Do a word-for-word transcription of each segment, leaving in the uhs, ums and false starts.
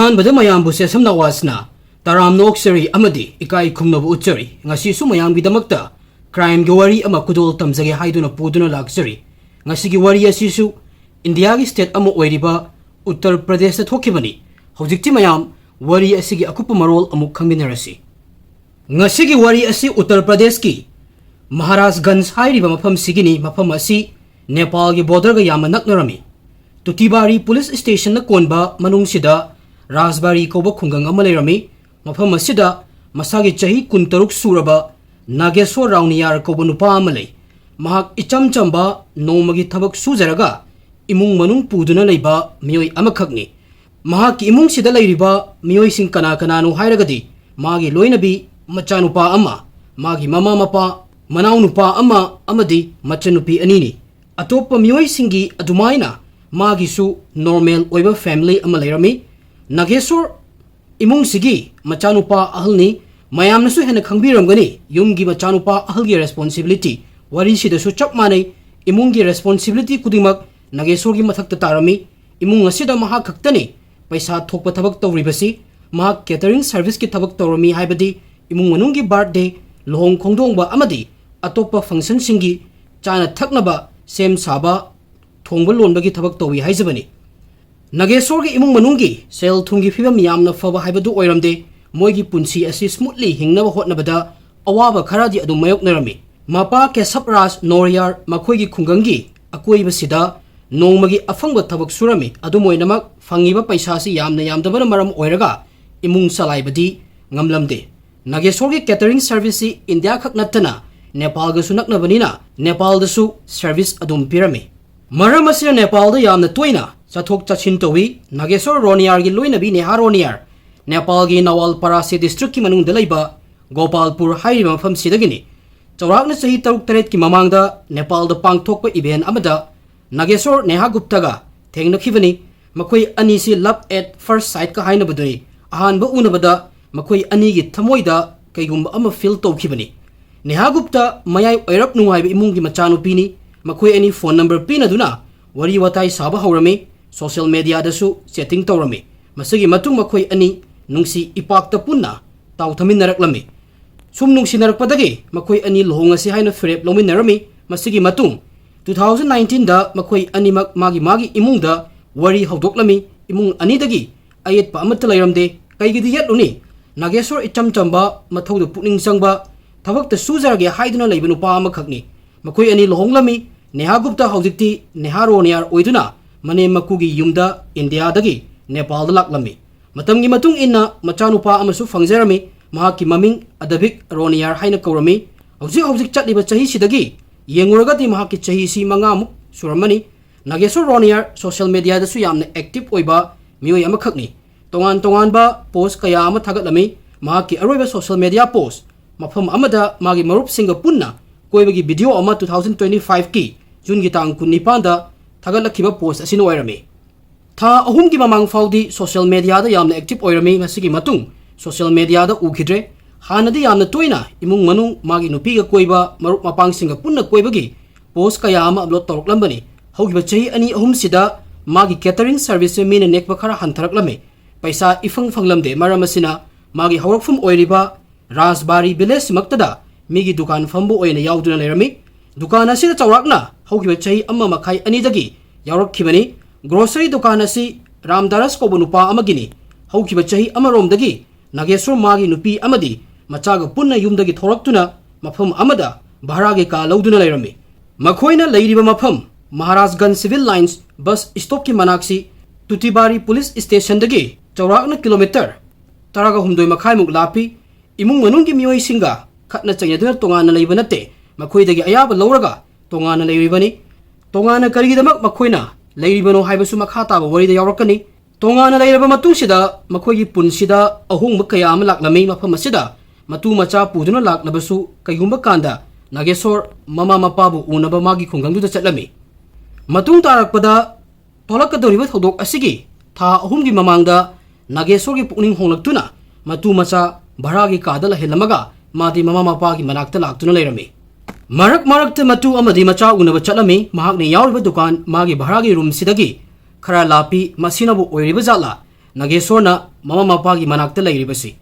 ꯑꯍꯥꯟꯕꯗ ꯃꯌꯥꯝꯕꯨ ꯁꯦꯁꯝ ꯅꯋꯥꯖꯅ ꯇꯔꯥꯝꯅ ꯑꯣꯛꯆꯔꯤ ꯑꯃꯗꯤ ꯏꯀꯥꯏ ꯈꯨꯝꯅꯕ ꯎꯠꯆꯔꯤ꯫ ꯉꯁꯤꯁꯨ ꯃꯌꯥꯝꯒꯤꯗꯃꯛꯇ crimeꯒꯤ ꯋꯥꯔꯤ ꯑꯃ ꯈꯨꯗꯣꯜ ꯇꯝꯖꯒꯦ ꯍꯥꯏꯗꯨꯅ ꯄꯨꯗꯨꯅ ꯂꯥꯛꯆꯔꯤ꯫ ꯉꯁꯤꯒꯤ ꯋꯥꯔꯤ ꯑꯁꯤꯁꯨ ꯏꯟꯗꯤꯌꯥꯒꯤ state ꯑꯃ ꯑꯣꯏꯔꯤꯕ ꯎꯠꯇꯔ ꯄ꯭ꯔꯗꯦꯁꯇ ꯊꯣꯛꯈꯤꯕꯅꯤ꯫ ꯍꯧꯖꯤꯛꯇꯤ ꯃꯌꯥꯝ ꯋꯥꯔꯤ ꯑꯁꯤꯒꯤ ꯑꯀꯨꯞꯄ ꯃꯔꯣꯜ ꯑꯃꯨꯛ ꯈꯪꯃꯤꯟꯅꯔꯁꯤ꯫ ꯉꯁꯤꯒꯤ ꯋꯥꯔꯤ ꯑꯁꯤ ꯎꯠꯇꯔ ꯄ꯭ꯔꯗꯦꯁꯀꯤ ꯃꯍꯥꯔꯥꯖꯒꯟꯖ ꯍꯥꯏꯔꯤꯕ ꯃꯐꯝꯁꯤꯒꯤꯅꯤ꯫ ꯃꯐꯝ ꯑꯁꯤ ꯅꯦꯄꯥꯜꯒꯤ borderꯒ ꯌꯥꯝꯅ ꯅꯛꯅꯔꯝꯃꯤ꯫ ꯇꯨꯇꯤꯕꯥꯔꯤ police stationꯅ ꯀꯣꯟꯕ ꯃꯅꯨꯡꯁꯤꯗ ꯔꯥꯖꯕꯥꯔꯤ ꯀꯧꯕ ꯈꯨꯡꯒꯪ ꯑꯃ ꯂꯩꯔꯝꯃꯤ꯫ ꯃꯐꯝ ꯑꯁꯤꯗ ꯃꯁꯥꯒꯤ ꯆꯍꯤ ꯀꯨꯟꯇꯔꯨꯛ ꯁꯨꯔꯕ ꯅꯥꯒꯦꯁꯣꯔ ꯔꯥꯎꯅꯤꯌꯥꯔ ꯀꯧꯕ ꯅꯨꯄꯥ ꯑꯃ ꯂꯩ꯫ ꯃꯍꯥꯛ ꯏꯆꯝ ꯆꯝꯕ ꯅꯣꯡꯃꯒꯤ ꯊꯕꯛ ꯁꯨꯖꯔꯒ ꯏꯃꯨꯡ ꯃꯅꯨꯡ ꯄꯨꯗꯨꯅ ꯂꯩꯕ ꯃꯤꯑꯣꯏ ꯑꯃꯈꯛꯅꯤ꯫ ꯃꯍꯥꯛꯀꯤ ꯏꯃꯨꯡꯁꯤꯗ ꯂꯩꯔꯤꯕ ꯃꯤꯑꯣꯏꯁꯤꯡ ꯀꯅꯥ ꯀꯅꯥꯅꯣ ꯍꯥꯏꯔꯒꯗꯤ, ꯃꯥꯒꯤ ꯂꯣꯏꯅꯕꯤ, ꯃꯆꯥꯅꯨꯄꯥ ꯑꯃ, ꯃꯥꯒꯤ ꯃꯃꯥ ꯃꯄꯥ, ꯃꯅꯥꯎꯅꯨꯄꯥ ꯑꯃ ꯑꯃꯗꯤ ꯃꯆꯟꯅꯨꯄꯤ ꯑꯅꯤꯅꯤ꯫ ꯑꯇꯣꯞꯄ ꯃꯤꯑꯣꯏꯁꯤꯡꯒꯤ ꯑꯗꯨꯃꯥꯏꯅ ꯃꯥꯒꯤꯁꯨ normal ꯑꯣꯏꯕ family ꯑꯃ ꯂꯩꯔꯝꯃꯤ꯫ ꯅꯥꯒꯦꯁꯣꯔ ꯏꯃꯨꯡꯁꯤꯒꯤ ꯃꯆꯥꯅꯨꯄꯥ ꯑꯍꯜꯅꯤ꯫ ꯃꯌꯥꯝꯅꯁꯨ ꯍꯦꯟꯅ ꯈꯪꯕꯤꯔꯝꯒꯅꯤ ꯌꯨꯝꯒꯤ ꯃꯆꯥꯅꯨꯄꯥ ꯑꯍꯜꯒꯤ responsibility꯫ ꯋꯥꯔꯤꯁꯤꯗꯁꯨ ꯆꯞ ꯃꯥꯟꯅꯩ, ꯏꯃꯨꯡꯒꯤ responsibility ꯈꯨꯗꯤꯡꯃꯛ ꯅꯥꯒꯦꯁꯣꯔꯒꯤ ꯃꯊꯛꯇ ꯇꯥꯔꯝꯃꯤ꯫ ꯏꯃꯨꯡ ꯑꯁꯤꯗ ꯃꯍꯥꯛ ꯈꯛꯇꯅꯤ ꯄꯩꯁꯥ ꯊꯣꯛꯄ ꯊꯕꯛ ꯇꯧꯔꯤꯕꯁꯤ꯫ ꯃꯍꯥꯛ catering serviceꯀꯤ ꯊꯕꯛ ꯇꯧꯔꯝꯃꯤ, ꯍꯥꯏꯕꯗꯤ ꯏꯃꯨꯡ ꯃꯅꯨꯡꯒꯤ birthday, ꯂꯨꯍꯣꯡ ꯈꯣꯡꯗꯣꯡꯕ ꯑꯃꯗꯤ ꯑꯇꯣꯞꯄ functionꯁꯤꯡꯒꯤ ꯆꯥꯅ ꯊꯛꯅꯕ ꯁꯦꯝ ꯁꯥꯕ, ꯊꯣꯡꯕ ꯂꯣꯟꯕꯒꯤ ꯊꯕꯛ ꯇꯧꯏ ꯍꯥꯏꯖꯕꯅꯤ꯫ ꯅꯥꯒꯦꯁꯣꯔꯒꯤ ꯏꯃꯨꯡ ꯃꯅꯨꯡꯒꯤ ꯁꯦꯜ ꯊꯨꯝꯒꯤ ꯐꯤꯕꯝ ꯌꯥꯝꯅ ꯐꯕ ꯍꯥꯏꯕꯗꯨ ꯑꯣꯏꯔꯝꯗꯦ꯫ ꯃꯣꯏꯒꯤ ꯄꯨꯟꯁꯤ ꯑꯁꯤ smoothly ꯍꯤꯡꯅꯕ ꯍꯣꯠꯅꯕꯗ ꯑꯋꯥꯕ ꯈꯔꯗꯤ ꯑꯗꯨꯝ ꯃꯥꯌꯣꯛꯅꯔꯝꯃꯤ꯫ ꯃꯄꯥ ꯀꯦꯁꯞ ꯔꯥꯖ ꯅꯣꯔꯤꯌꯥꯔ ꯃꯈꯣꯏꯒꯤ ꯈꯨꯡꯒꯪꯒꯤ ꯑꯀꯣꯏꯕꯁꯤꯗ ꯅꯣꯡꯃꯒꯤ ꯑꯐꯪꯕ ꯊꯕꯛ ꯁꯨꯔꯝꯃꯤ꯫ ꯑꯗꯨꯝ ꯑꯣꯏꯅꯃꯛ, ꯐꯪꯉꯤꯕ ꯄꯩꯁꯥꯁꯤ ꯌꯥꯝꯅ ꯌꯥꯝꯗꯕꯅ ꯃꯔꯝ ꯑꯣꯏꯔꯒ ꯏꯃꯨꯡ ꯆꯂꯥꯏꯕꯗꯤ ꯉꯝꯂꯝꯗꯦ꯫ ꯅꯥꯒꯦꯁꯣꯔꯒꯤ catering serviceꯁꯤ ꯏꯟꯗꯤꯌꯥ ꯈꯛ ꯅꯠꯇꯅ ꯅꯦꯄꯥꯜꯒꯁꯨ ꯅꯛꯅꯕꯅꯤꯅ ꯅꯦꯄꯥꯜꯗꯁꯨ service ꯑꯗꯨꯝ ꯄꯤꯔꯝꯃꯤ꯫ ꯃꯔꯝ ꯑꯁꯤꯅ ꯅꯦꯄꯥꯜꯗ ꯌꯥꯝꯅ ꯇꯣꯏꯅ ꯆꯠꯊꯣꯛ ꯆꯠꯁꯤꯟ ꯇꯧꯏ꯫ ꯅꯥꯒꯦꯁꯣꯔ ꯔꯣꯅꯤꯌꯥꯔꯒꯤ ꯂꯣꯏꯅꯕꯤ ꯅꯦꯍꯥ ꯔꯣꯅꯤꯌꯥꯔ ꯅꯦꯄꯥꯜꯒꯤ ꯅꯋꯥꯜꯄꯥꯔꯥꯁꯤ districtꯀꯤ ꯃꯅꯨꯡꯗ ꯂꯩꯕ ꯒꯣꯄꯥꯜꯄꯨꯔ ꯍꯥꯏꯔꯤꯕ ꯃꯐꯝꯁꯤꯗꯒꯤꯅꯤ꯫ ꯆꯥꯎꯔꯥꯛꯅ ꯆꯍꯤ ꯇꯔꯨꯛ ꯇꯔꯦꯠꯀꯤ ꯃꯃꯥꯡꯗ ꯅꯦꯄꯥꯜꯗ ꯄꯥꯡꯊꯣꯛꯄ event ꯑꯃꯗ ꯅꯥꯒꯦꯁꯣꯔ ꯅꯦꯍꯥ ꯒꯨꯞꯇꯒ ꯊꯦꯡꯅꯈꯤꯕꯅꯤ꯫ ꯃꯈꯣꯏ ꯑꯅꯤꯁꯤ love at first sightꯀ ꯍꯥꯏꯅꯕꯗꯨꯅꯤ꯫ ꯑꯍꯥꯟꯕ ꯎꯅꯕꯗ ꯃꯈꯣꯏ ꯑꯅꯤꯒꯤ ꯊꯃꯣꯏꯗ ꯀꯩꯒꯨꯝꯕ ꯑꯃ feel ꯇꯧꯈꯤꯕꯅꯤ꯫ ꯅꯦꯍꯥ ꯒꯨꯞꯇ ꯃꯌꯥꯏ ꯑꯣꯏꯔꯞ ꯅꯨꯡꯉꯥꯏꯕ ꯏꯃꯨꯡꯒꯤ ꯃꯆꯥꯅꯨꯄꯤꯅꯤ꯫ ꯃꯈꯣꯏ ꯑꯅꯤ phone number ꯄꯤꯅꯗꯨꯅ ꯋꯥꯔꯤ ꯋꯥꯇꯥꯏ ꯁꯥꯕ ꯍꯧꯔꯝꯃꯤ꯫ Social mediaꯗꯁꯨ chatting ꯇꯧꯔꯝꯃꯤ꯫ ꯃꯁꯤꯒꯤ ꯃꯇꯨꯡ ꯃꯈꯣꯏ ꯑꯅꯤ ꯅꯨꯡꯁꯤ ꯏꯄꯥꯛꯇ ꯄꯨꯟꯅ ꯇꯥꯎꯊꯃꯤꯟꯅꯔꯛꯂꯝꯃꯤ꯫ ꯁꯨꯝ ꯅꯨꯡꯁꯤꯅꯔꯛꯄꯗꯒꯤ ꯃꯈꯣꯏ ꯑꯅꯤ ꯂꯨꯍꯣꯡꯉꯁꯤ ꯍꯥꯏꯅ ꯐꯤꯔꯦꯞ ꯂꯧꯃꯤꯟꯅꯔꯝꯃꯤ꯫ ꯃꯁꯤꯒꯤ ꯃꯇꯨꯡ two thousand nineteenꯗ ꯃꯈꯣꯏ ꯑꯅꯤꯃꯛ ꯃꯥꯒꯤ ꯃꯥꯒꯤ ꯏꯃꯨꯡꯗ ꯋꯥꯔꯤ ꯍꯧꯗꯣꯛꯂꯝꯃꯤ꯫ ꯏꯃꯨꯡ ꯑꯅꯤꯗꯒꯤ ꯑꯌꯦꯠꯄ ꯑꯃꯠꯇ ꯂꯩꯔꯝꯗꯦ꯫ ꯀꯩꯒꯤꯗꯤ ꯌꯦꯠꯂꯨꯅꯤ? ꯅꯥꯒꯦꯁꯣꯔ ꯏꯆꯝ ꯆꯝꯕ, ꯃꯊꯧꯗ ꯄꯨꯛꯅꯤꯡ ꯆꯪꯕ, ꯊꯕꯛꯇ ꯁꯨꯖꯔꯒꯦ ꯍꯥꯏꯗꯨꯅ ꯂꯩꯕ ꯅꯨꯄꯥ ꯑꯃꯈꯛꯅꯤ꯫ ꯃꯈꯣꯏ ꯑꯅꯤ ꯂꯨꯍꯣꯡꯂꯝꯃꯤ꯫ ꯅꯦꯍꯥ ꯒꯨꯞꯇ ꯍꯧꯖꯤꯛꯇꯤ ꯅꯦꯍꯥ ꯔꯣꯅꯤꯌꯥꯔ ꯑꯣꯏꯗꯨꯅ ꯃꯅꯦꯝ ꯃꯀꯨꯒꯤ ꯌꯨꯝꯗ ꯏꯟꯗꯤꯌꯥꯗꯒꯤ ꯅꯦꯄꯥꯜꯗ ꯂꯥꯛꯂꯝꯃꯤ꯫ ꯃꯇꯝꯒꯤ ꯃꯇꯨꯡ ꯏꯟꯅ ꯃꯆꯥꯅꯨꯄꯥ ꯑꯃꯁꯨ ꯐꯪꯖꯔꯝꯃꯤ꯫ ꯃꯍꯥꯛꯀꯤ ꯃꯃꯤꯡ ꯑꯗꯕꯤꯛ ꯔꯣꯅꯤꯌꯥꯔ ꯍꯥꯏꯅ ꯀꯧꯔꯝꯃꯤ꯫ ꯍꯧꯖꯤꯛ ꯍꯧꯖꯤꯛ ꯆꯠꯂꯤꯕ ꯆꯍꯤꯁꯤꯗꯒꯤ ꯌꯦꯡꯉꯨꯔꯒꯗꯤ ꯃꯍꯥꯛꯀꯤ ꯆꯍꯤꯁꯤ ꯃꯉꯥꯃꯨꯛ ꯁꯨꯔꯝꯃꯅꯤ꯫ ꯅꯥꯒꯦꯁꯣꯔ ꯔꯣꯅꯤꯌꯥꯔ social mediaꯗꯁꯨ ꯌꯥꯝꯅ active ꯑꯣꯏꯕ ꯃꯤꯑꯣꯏ ꯑꯃꯈꯛꯅꯤ꯫ ꯇꯣꯉꯥꯟ ꯇꯣꯉꯥꯟꯕ post ꯀꯌꯥ ꯑꯃ ꯊꯥꯒꯠꯂꯝꯃꯤ꯫ ꯃꯍꯥꯛꯀꯤ ꯑꯔꯣꯏꯕ social media post ꯃꯐꯝ ꯑꯃꯗ ꯃꯥꯒꯤ ꯃꯔꯨꯞꯁꯤꯡꯒ ꯄꯨꯟꯅ ꯀꯣꯏꯕꯒꯤ video ꯑꯃ two thousand twenty fiveꯀꯤ Juneꯒꯤ ꯇꯥꯡ ꯀꯨꯟꯅꯤꯄꯥꯟꯗ ꯊꯥꯒꯠꯂꯛꯈꯤꯕ post ꯑꯁꯤꯅ ꯑꯣꯏꯔꯝꯃꯤ꯫ ꯊꯥ ꯑꯍꯨꯝꯒꯤ ꯃꯃꯥꯡ ꯐꯥꯎꯗꯤ social mediaꯗ ꯌꯥꯝꯅ active ꯑꯣꯏꯔꯝꯃꯤ꯫ ꯃꯁꯤꯒꯤ ꯃꯇꯨꯡ social mediaꯗ ꯎꯈꯤꯗ꯭ꯔꯦ꯫ ꯍꯥꯟꯅꯗꯤ ꯌꯥꯝꯅ ꯇꯣꯏꯅ ꯏꯃꯨꯡ ꯃꯅꯨꯡ, ꯃꯥꯒꯤ ꯅꯨꯄꯤꯒ ꯀꯣꯏꯕ, ꯃꯔꯨꯞ ꯃꯄꯥꯡꯁꯤꯡꯒ ꯄꯨꯟꯅ ꯀꯣꯏꯕꯒꯤ post ꯀꯌꯥ ꯑꯃ upload ꯇꯧꯔꯛꯂꯝꯕꯅꯤ꯫ ꯍꯧꯈꯤꯕ ꯆꯍꯤ ꯑꯅꯤ ꯑꯍꯨꯝꯁꯤꯗ ꯃꯥꯒꯤ catering serviceꯁꯦ ꯃꯤꯅ ꯅꯦꯛꯄ ꯈꯔ ꯍꯟꯊꯔꯛꯂꯝꯃꯤ꯫ ꯄꯩꯁꯥ ꯏꯐꯪ ꯐꯪꯂꯝꯗꯦ꯫ ꯃꯔꯝ ꯑꯁꯤꯅ ꯃꯥꯒꯤ ꯍꯧꯔꯛꯐꯝ ꯑꯣꯏꯔꯤꯕ ꯔꯥꯖꯕꯥꯔꯤ villageꯁꯤꯃꯛꯇꯗ ꯃꯤꯒꯤ ꯗꯨꯀꯥꯟ ꯐꯝꯕ ꯑꯣꯏꯅ ꯌꯥꯎꯗꯨꯅ ꯂꯩꯔꯝꯃꯤ꯫ ꯗꯨꯀꯥꯟ ꯑꯁꯤꯗ ꯆꯥꯎꯔꯥꯛꯅ ꯍꯧꯈꯤꯕ ꯆꯍꯤ ꯑꯃ ꯃꯈꯥꯏ ꯑꯅꯤꯗꯒꯤ ꯌꯥꯎꯔꯛꯈꯤꯕꯅꯤ꯫ Grocery ꯗꯨꯀꯥꯟ ꯑꯁꯤ ꯔꯥꯝꯗꯥꯔꯁ ꯀꯧꯕ ꯅꯨꯄꯥ ꯑꯃꯒꯤꯅꯤ꯫ ꯍꯧꯈꯤꯕ ꯆꯍꯤ ꯑꯃꯔꯣꯝꯗꯒꯤ ꯅꯥꯒꯦꯁꯣꯔ ꯃꯥꯒꯤ ꯅꯨꯄꯤ ꯑꯃꯗꯤ ꯃꯆꯥꯒ ꯄꯨꯟꯅ ꯌꯨꯝꯗꯒꯤ ꯊꯣꯔꯛꯇꯨꯅ ꯃꯐꯝ ꯑꯃꯗ ꯚꯔꯥꯒꯤ ꯀꯥ ꯂꯧꯗꯨꯅ ꯂꯩꯔꯝꯃꯤ꯫ ꯃꯈꯣꯏꯅ ꯂꯩꯔꯤꯕ ꯃꯐꯝ ꯃꯍꯥꯔꯥꯖꯒꯟꯖ civil lines bus stopꯀꯤ ꯃꯅꯥꯛꯁꯤ ꯇꯨꯇꯤꯕꯥꯔꯤ police stationꯗꯒꯤ ꯆꯥꯎꯔꯥꯛꯅ kilometre ꯇꯔꯥꯒ ꯍꯨꯝꯗꯣꯏ ꯃꯈꯥꯏꯃꯨꯛ ꯂꯥꯞꯄꯤ꯫ ꯏꯃꯨꯡ ꯃꯅꯨꯡꯒꯤ ꯃꯤꯑꯣꯏꯁꯤꯡꯒ ꯈꯠꯅ ꯆꯩꯅꯗꯨꯅ ꯇꯣꯉꯥꯟꯅ ꯂꯩꯕ ꯅꯠꯇꯦ, ꯃꯈꯣꯏꯗꯒꯤ ꯑꯌꯥꯕ ꯂꯧꯔꯒ ꯇꯣꯉꯥꯟꯅ ꯂꯩꯔꯤꯕꯅꯤ꯫ ꯇꯣꯉꯥꯟꯅ ꯀꯔꯤꯒꯤꯗꯃꯛ ꯃꯈꯣꯏꯅ ꯂꯩꯔꯤꯕꯅꯣ ꯍꯥꯏꯕꯁꯨ ꯃꯈꯥ ꯇꯥꯕ ꯋꯥꯔꯤꯗ ꯌꯥꯎꯔꯛꯀꯅꯤ꯫ ꯇꯣꯉꯥꯟꯅ ꯂꯩꯔꯕ ꯃꯇꯨꯡꯁꯤꯗ ꯃꯈꯣꯏꯒꯤ ꯄꯨꯟꯁꯤꯗ ꯑꯍꯣꯡꯕ ꯀꯌꯥ ꯑꯃ ꯂꯥꯛꯂꯝꯃꯤ꯫ ꯃꯐꯝ ꯑꯁꯤꯗ ꯃꯇꯨ ꯃꯆꯥ ꯄꯨꯗꯨꯅ ꯂꯥꯛꯂꯕꯁꯨ ꯀꯩꯒꯨꯝꯕ ꯀꯥꯟꯗ ꯅꯥꯒꯦꯁꯣꯔ ꯃꯃꯥ ꯃꯄꯥꯕꯨ ꯎꯅꯕ ꯃꯥꯒꯤ ꯈꯨꯡꯒꯪꯗꯨꯗ ꯆꯠꯂꯝꯃꯤ꯫ ꯃꯇꯨꯡ ꯇꯥꯔꯛꯄꯗ ꯊꯣꯛꯂꯛꯀꯗꯧꯔꯤꯕ ꯊꯧꯗꯣꯛ ꯑꯁꯤꯒꯤ ꯊꯥ ꯑꯍꯨꯝꯒꯤ ꯃꯃꯥꯡꯗ ꯅꯥꯒꯦꯁꯣꯔꯒꯤ ꯄꯨꯛꯅꯤꯡ ꯍꯣꯡꯂꯛꯇꯨꯅ ꯃꯇꯨ ꯃꯆꯥ ꯚꯔꯥꯒꯤ ꯀꯥꯗ ꯂꯩꯍꯜꯂꯝꯃꯒ ꯃꯥꯗꯤ ꯃꯃꯥ ꯃꯄꯥꯒꯤ ꯃꯅꯥꯛꯇ ꯂꯥꯛꯇꯨꯅ ꯂꯩꯔꯝꯃꯤ꯫ ꯃꯔꯛ ꯃꯔꯛꯇ ꯃꯇꯨ ꯑꯃꯗꯤ ꯃꯆꯥ ꯎꯅꯕ ꯆꯠꯂꯝꯃꯤ꯫ ꯃꯍꯥꯛꯅ ꯌꯥꯎꯔꯤꯕ ꯗꯨꯀꯥꯟ ꯃꯥꯒꯤ ꯚꯔꯥꯒꯤ roomꯁꯤꯗꯒꯤ ꯈꯔ ꯂꯥꯞꯄꯤ꯫ ꯃꯁꯤꯅꯕꯨ ꯑꯣꯏꯔꯤꯕ ꯖꯥꯠꯂꯥ? ꯅꯥꯒꯦꯁꯣꯔꯅ ꯃꯃꯥ ꯃꯄꯥꯒꯤ ꯃꯅꯥꯛꯇ ꯂꯩꯔꯤꯕꯁꯤ꯫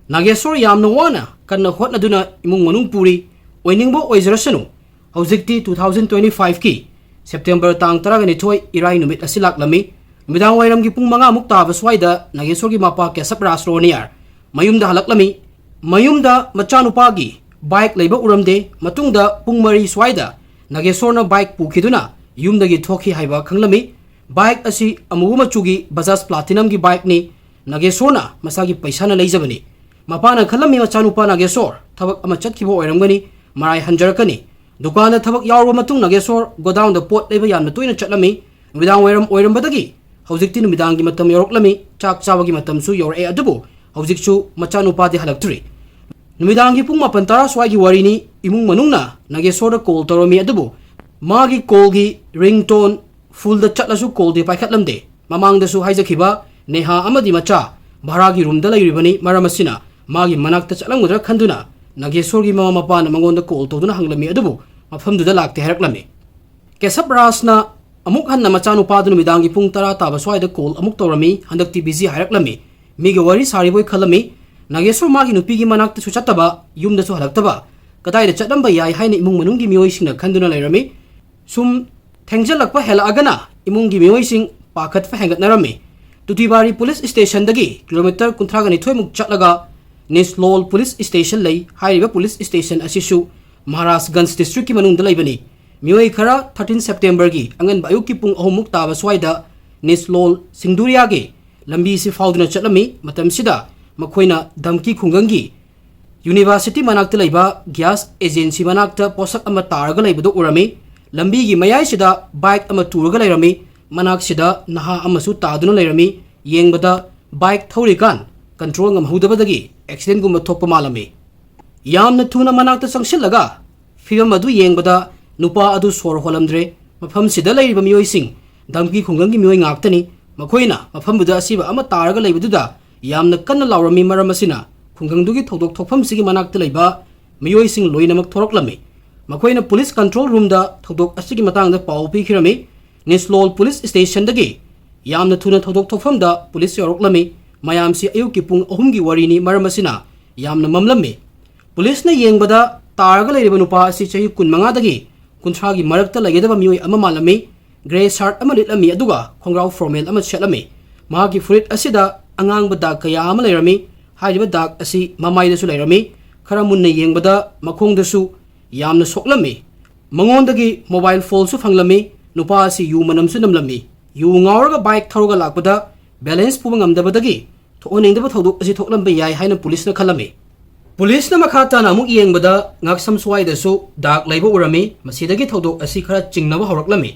ꯅꯥꯒꯦꯁꯣꯔ ꯌꯥꯝꯅ ꯋꯥꯅ ꯀꯟꯅ ꯍꯣꯠꯅꯗꯨꯅ ꯏꯃꯨꯡ ꯃꯅꯨꯡ ꯄꯨꯔꯤ꯫ ꯑꯣꯏꯅꯤꯡꯕ ꯑꯣꯏꯖꯔꯁꯅꯨ, ꯍꯧꯖꯤꯛꯇꯤ two thousand twenty-five ꯀꯤ September ꯇꯥꯡ ꯇꯔꯥꯅꯤꯊꯣꯏ ꯏꯔꯥꯏ ꯅꯨꯃꯤꯠ ꯑꯁꯤ ꯂꯥꯛꯂꯝꯃꯤ꯫ ꯅꯨꯃꯤꯗꯥꯡ ꯋꯥꯏꯔꯝꯒꯤ ꯄꯨꯡ ꯃꯉꯥꯃꯨꯛ ꯇꯥꯕ ꯁ꯭ꯋꯥꯏꯗ ꯅꯥꯒꯦꯁꯣꯔꯒꯤ ꯃꯄꯥ ꯀꯦꯁꯞ ꯔꯥꯖ ꯔꯣꯅꯤꯌꯥꯔ ꯃꯌꯨꯝꯗ ꯍꯜꯂꯛꯂꯝꯃꯤ꯫ ꯃꯌꯨꯝꯗ ꯃꯆꯥꯅꯨꯄꯥꯒꯤ ꯕꯥꯏꯛ ꯂꯩꯕ ꯎꯔꯝꯗꯦ꯫ ꯃꯇꯨꯡꯗ ꯄꯨꯡ ꯃꯔꯤ ꯁ꯭ꯋꯥꯏꯗ ꯅꯥꯒꯦꯁꯣꯔꯅ ꯕꯥꯏꯛ ꯄꯨꯈꯤꯗꯨꯅ ꯌꯨꯝꯗꯒꯤ ꯊꯣꯛꯈꯤ ꯍꯥꯏꯕ ꯈꯪꯂꯝꯃꯤ꯫ ꯕꯥꯏꯛ ꯑꯁꯤ ꯑꯃꯨꯕ ꯃꯆꯨꯒꯤ ꯕꯖꯥꯖ ꯄ꯭ꯂꯥꯇꯤꯅꯝꯒꯤ ꯕꯥꯏꯛꯅꯤ꯫ ꯅꯥꯒꯦꯁꯣꯔꯅ ꯃꯁꯥꯒꯤ ꯄꯩꯁꯥꯅ ꯂꯩꯖꯕꯅꯤ꯫ ꯃꯄꯥꯅ ꯈꯜꯂꯝꯃꯤ ꯃꯆꯥꯅꯨꯄꯥ ꯅꯥꯒꯦꯁꯣꯔ ꯊꯕꯛ ꯑꯃ ꯆꯠꯈꯤꯕ ꯑꯣꯏꯔꯝꯒꯅꯤ, ꯃꯔꯥꯏ ꯍꯟꯖꯔꯛꯀꯅꯤ꯫ ꯗꯨꯀꯥꯟꯗ ꯊꯕꯛ ꯌꯥꯎꯔꯕ ꯃꯇꯨꯡ ꯅꯥꯒꯦꯁꯣꯔ ꯒꯣꯗꯥꯎꯟꯗ ꯄꯣꯠ ꯂꯩꯕ ꯌꯥꯝꯅ ꯇꯣꯏꯅ ꯆꯠꯂꯝꯃꯤ꯫ ꯅꯨꯃꯤꯗꯥꯡ ꯋꯥꯏꯔꯝ ꯑꯣꯏꯔꯝꯕꯗꯒꯤ ꯍꯧꯖꯤꯛꯇꯤ ꯅꯨꯃꯤꯗꯥꯡꯒꯤ ꯃꯇꯝ ꯌꯧꯔꯛꯂꯝꯃꯤ, ꯆꯥꯛ ꯆꯥꯕꯒꯤ ꯃꯇꯝꯁꯨ ꯌꯧꯔꯛꯑꯦ, ꯑꯗꯨꯕꯨ ꯍꯧꯖꯤꯛꯁꯨ ꯃꯆꯥꯅꯨꯄꯥꯗꯤ ꯍꯜꯂꯛꯇ꯭ꯔꯤ꯫ ꯅꯨꯃꯤꯗꯥꯡꯒꯤ ꯄꯨꯡ ꯃꯥꯄꯟ ꯇꯔꯥ ꯁ꯭ꯋꯥꯏꯒꯤ ꯋꯥꯔꯤꯅꯤ꯫ ꯏꯃꯨꯡ ꯃꯅꯨꯡꯅ ꯅꯥꯒꯦꯁꯣꯔꯗ ꯀꯣꯜ ꯇꯧꯔꯝꯃꯤ, ꯑꯗꯨꯕꯨ ꯃꯥꯒꯤ ꯀꯣꯜꯒꯤ ꯔꯤꯡꯇꯣꯟ ꯐꯨꯜꯗ ꯆꯠꯂꯁꯨ ꯀꯣꯜꯗꯤ ꯄꯥꯏꯈꯠꯂꯝꯗꯦ꯫ ꯃꯃꯥꯡꯗꯁꯨ ꯍꯥꯏꯖꯈꯤꯕ ꯅꯦꯍꯥ ꯑꯃꯗꯤ ꯃꯆꯥ ꯚꯔꯥꯒꯤ ꯔꯨꯝꯗ ꯂꯩꯔꯤꯕꯅꯤ꯫ ꯃꯔꯝ ꯑꯁꯤꯅ ꯃꯥꯒꯤ ꯃꯅꯥꯛꯇ ꯆꯠꯂꯝꯒꯗ꯭ꯔꯥ ꯈꯟꯗꯨꯅ ꯅꯥꯒꯦꯁꯣꯔꯒꯤ ꯃꯃꯥ ꯃꯄꯥꯅ ꯃꯉꯣꯟꯗ ꯀꯣꯜ ꯇꯧꯗꯨꯅ ꯍꯪꯂꯝꯃꯤ, ꯑꯗꯨꯕꯨ ꯃꯐꯝꯗꯨꯗ ꯂꯥꯛꯇꯦ ꯍꯥꯏꯔꯛꯂꯝꯃꯤ꯫ ꯀꯦꯁꯞ ꯔꯥꯖꯅ ꯑꯃꯨꯛ ꯍꯟꯅ ꯃꯆꯥꯅꯨꯄꯥꯗꯨ ꯅꯨꯃꯤꯗꯥꯡꯒꯤ ꯄꯨꯡ ꯇꯔꯥ ꯇꯥꯕ ꯁ꯭ꯋꯥꯏꯗ ꯀꯣꯜ ꯑꯃꯨꯛ ꯇꯧꯔꯝꯃꯤ꯫ ꯍꯟꯗꯛꯇꯤ ꯕꯤꯖꯤ ꯍꯥꯏꯔꯛꯂꯝꯃꯤ꯫ ꯃꯤꯒ ꯋꯥꯔꯤ ꯁꯥꯔꯤꯕꯣꯏ ꯈꯜꯂꯝꯃꯤ꯫ ꯅꯥꯒꯦꯁꯣꯔ ꯃꯥꯒꯤ ꯅꯨꯄꯤꯒꯤ ꯃꯅꯥꯛꯇꯁꯨ ꯆꯠꯇꯕ, ꯌꯨꯝꯗꯁꯨ ꯍꯜꯂꯛꯇꯕ, ꯀꯗꯥꯏꯗ ꯆꯠꯂꯝꯕ ꯌꯥꯏ ꯍꯥꯏꯅ ꯏꯃꯨꯡ ꯃꯅꯨꯡꯒꯤ ꯃꯤꯑꯣꯏꯁꯤꯡꯅ ꯈꯟꯗꯨꯅ ꯂꯩꯔꯝꯃꯤ꯫ ꯁꯨꯝ ꯊꯦꯡꯖꯤꯜꯂꯛꯄ ꯍꯦꯜꯂꯛꯑꯒꯅ ꯏꯃꯨꯡꯒꯤ ꯃꯤꯑꯣꯏꯁꯤꯡ ꯄꯥꯈꯠꯄ ꯍꯦꯟꯒꯠꯅꯔꯝꯃꯤ꯫ ꯇꯨꯇꯤꯕꯥꯔꯤ ꯄꯨꯂꯤꯁ ꯁ꯭ꯇꯦꯁꯟꯗꯒꯤ ꯀꯤꯂꯣꯃꯤꯇꯔ ꯀꯨꯟꯊ꯭ꯔꯥꯒ ꯅꯤꯊꯣꯏꯃꯨꯛ ꯆꯠꯂꯒ ꯅꯤꯁꯂꯣꯜ ꯄꯨꯂꯤꯁ ꯁ꯭ꯇꯦꯁꯟ ꯂꯩ꯫ ꯍꯥꯏꯔꯤꯕ ꯄꯨꯂꯤꯁ ꯁ꯭ꯇꯦꯁꯟ ꯑꯁꯤꯁꯨ ꯃꯍꯥꯔꯥꯖꯒꯟꯖ ꯗꯤꯁꯇ꯭ꯔꯤꯛꯀꯤ ꯃꯅꯨꯡꯗ ꯂꯩꯕꯅꯤ꯫ ꯃꯤꯑꯣꯏ ꯈꯔ thirteen Septemberꯒꯤ ꯑꯉꯟꯕ ꯑꯌꯨꯛꯀꯤ ꯄꯨꯡ ꯑꯍꯨꯝꯃꯨꯛ ꯇꯥꯕ ꯁ꯭ꯋꯥꯏꯗ ꯅꯤꯁꯂꯣꯜ ꯁꯤꯡꯗꯨꯔꯤꯌꯥꯒꯤ ꯂꯝꯕꯤꯁꯤ ꯐꯥꯎꯗꯨꯅ ꯆꯠꯂꯝꯃꯤ꯫ ꯃꯇꯝꯁꯤꯗ ꯃꯈꯣꯏꯅ ꯙꯝꯀꯤ ꯈꯨꯡꯒꯪꯒꯤ ꯌꯨꯅꯤꯚꯔꯁꯤꯇꯤ ꯃꯅꯥꯛꯇ ꯂꯩꯕ ꯒ꯭ꯌꯥꯁ ꯑꯦꯖꯦꯟꯁꯤ ꯃꯅꯥꯛꯇ ꯄꯣꯠꯁꯛ ꯑꯃ ꯇꯥꯔꯒ ꯂꯩꯕꯗꯨ ꯎꯔꯝꯃꯤ꯫ ꯂꯝꯕꯤꯒꯤ ꯃꯌꯥꯏꯁꯤꯗ ꯕꯥꯏꯛ ꯑꯃ ꯇꯨꯔꯒ ꯂꯩꯔꯝꯃꯤ꯫ ꯃꯅꯥꯛꯁꯤꯗ ꯅꯍꯥ ꯑꯃꯁꯨ ꯇꯥꯗꯨꯅ ꯂꯩꯔꯝꯃꯤ꯫ ꯌꯦꯡꯕꯗ ꯕꯥꯏꯛ ꯊꯧꯔꯤꯀꯥꯟ ꯀꯟꯇ꯭ꯔꯣꯜ ꯉꯝꯍꯧꯗꯕꯗꯒꯤ ꯑꯦꯛꯁꯤꯗꯦꯟꯒꯨꯝꯕ ꯊꯣꯛꯄ ꯃꯥꯜꯂꯝꯃꯤ꯫ ꯌꯥꯝꯅ ꯊꯨꯅ ꯃꯅꯥꯛꯇ ꯆꯪꯁꯤꯜꯂꯒ ꯐꯤꯕꯝ ꯑꯗꯨ ꯌꯦꯡꯕꯗ ꯅꯨꯄꯥ ꯑꯗꯨ ꯁꯣꯔ ꯍꯣꯜꯂꯝꯗ꯭ꯔꯦ꯫ ꯃꯐꯝꯁꯤꯗ ꯂꯩꯔꯤꯕ ꯃꯤꯑꯣꯏꯁꯤꯡ ꯙꯝꯀꯤ ꯈꯨꯡꯒꯪꯒꯤ ꯃꯤꯑꯣꯏ ꯉꯥꯛꯇꯅꯤ꯫ ꯃꯈꯣꯏꯅ ꯃꯐꯝꯗꯨꯗ ꯑꯁꯤꯕ ꯑꯃ ꯇꯥꯔꯒ ꯂꯩꯕꯗꯨꯗ ꯌꯥꯝꯅ ꯀꯟꯅ ꯂꯥꯎꯔꯝꯃꯤ꯫ ꯃꯔꯝ ꯑꯁꯤꯅ ꯈꯨꯡꯒꯪꯗꯨꯒꯤ ꯊꯧꯗꯣꯛ ꯊꯣꯛꯐꯝꯁꯤꯒꯤ ꯃꯅꯥꯛꯇ ꯂꯩꯕ ꯃꯤꯑꯣꯏꯁꯤꯡ ꯂꯣꯏꯅꯃꯛ ꯊꯣꯔꯛꯂꯝꯃꯤ꯫ ꯃꯈꯣꯏꯅ ꯄꯨꯂꯤꯁ ꯀꯟꯇ꯭ꯔꯣꯜ ꯔꯨꯝꯗ ꯊꯧꯗꯣꯛ ꯑꯁꯤꯒꯤ ꯃꯇꯥꯡꯗ ꯄꯥꯎ ꯄꯤꯈꯤꯔꯝꯃꯤ꯫ ꯅꯤꯁꯂꯣꯜ ꯄꯨꯂꯤꯁ ꯁ꯭ꯇꯦꯁꯟꯗꯒꯤ ꯌꯥꯝꯅ ꯊꯨꯅ ꯊꯧꯗꯣꯛ ꯊꯣꯛꯐꯝꯗ ꯄꯨꯂꯤꯁ ꯌꯧꯔꯛꯂꯝꯃꯤ꯫ ꯃꯌꯥꯝꯁꯤ ꯑꯌꯨꯛꯀꯤ ꯄꯨꯡ ꯑꯍꯨꯝꯒꯤ ꯋꯥꯔꯤꯅꯤ, ꯃꯔꯝ ꯑꯁꯤꯅ ꯌꯥꯝꯅ ꯃꯝꯂꯝꯃꯤ꯫ ꯄꯨꯂꯤꯁꯅ ꯌꯦꯡꯕꯗ ꯇꯥꯔꯒ ꯂꯩꯔꯤꯕ ꯅꯨꯄꯥ ꯑꯁꯤ ꯆꯍꯤ ꯀꯨꯟꯃꯉꯥꯗꯒꯤ ꯀꯨꯟꯊ꯭ꯔꯥꯒꯤ ꯃꯔꯛꯇ ꯂꯩꯒꯗꯕ ꯃꯤꯑꯣꯏ ꯑꯃ ꯃꯥꯜꯂꯝꯃꯤ꯫ ꯒ꯭ꯔꯦ ꯁꯥꯔꯠ ꯑꯃ ꯂꯤꯠꯂꯝꯃꯤ, ꯑꯗꯨꯒ ꯈꯣꯡꯒ꯭ꯔꯥꯎ ꯐꯣꯔꯃꯦꯜ ꯑꯃ ꯁꯦꯠꯂꯝꯃꯤ꯫ ꯃꯍꯥꯛꯀꯤ ꯐꯨꯔꯤꯠ ꯑꯁꯤꯗ ꯑꯉꯥꯡꯕ ꯗꯥꯛ ꯀꯌꯥ ꯑꯃ ꯂꯩꯔꯝꯃꯤ꯫ ꯍꯥꯏꯔꯤꯕ ꯗꯥꯛ ꯑꯁꯤ ꯃꯃꯥꯏꯗꯁꯨ ꯂꯩꯔꯝꯃꯤ꯫ ꯈꯔ ꯃꯨꯟꯅ ꯌꯦꯡꯕꯗ ꯃꯈꯣꯡꯗꯁꯨ ꯌꯥꯝꯅ ꯁꯣꯛꯂꯝꯃꯤ꯫ ꯃꯉꯣꯟꯗꯒꯤ ꯃꯣꯕꯥꯏꯜ ꯐꯣꯟꯁꯨ ꯐꯪꯂꯝꯃꯤ꯫ ꯅꯨꯄꯥ ꯑꯁꯤ ꯌꯨ ꯃꯅꯝꯁꯨ ꯅꯝꯂꯝꯃꯤ꯫ ꯌꯨ ꯉꯥꯎꯔꯒ ꯕꯥꯏꯛ ꯊꯧꯔꯒ ꯂꯥꯛꯄꯗ ꯕꯦꯂꯦꯟꯁ ꯄꯨꯕ ꯉꯝꯗꯕꯗꯒꯤ ꯊꯣꯛꯍꯟꯅꯤꯡꯗꯕ ꯊꯧꯗꯣꯛ ꯑꯁꯤ ꯊꯣꯛꯂꯝꯕ ꯌꯥꯏ ꯍꯥꯏꯅ ꯄꯨꯂꯤꯁꯅ ꯈꯜꯂꯝꯃꯤ꯫ ꯄꯨꯂꯤꯁꯅ ꯃꯈꯥ ꯇꯥꯅ ꯑꯃꯨꯛ ꯌꯦꯡꯕꯗ ꯉꯛꯁꯝ ꯁ꯭ꯋꯥꯏꯗꯁꯨ ꯗꯥꯛ ꯂꯩꯕ ꯎꯔꯝꯃꯤ꯫ ꯃꯁꯤꯗꯒꯤ ꯊꯧꯗꯣꯛ ꯑꯁꯤ ꯈꯔ ꯆꯤꯡꯅꯕ ꯍꯧꯔꯛꯂꯝꯃꯤ꯫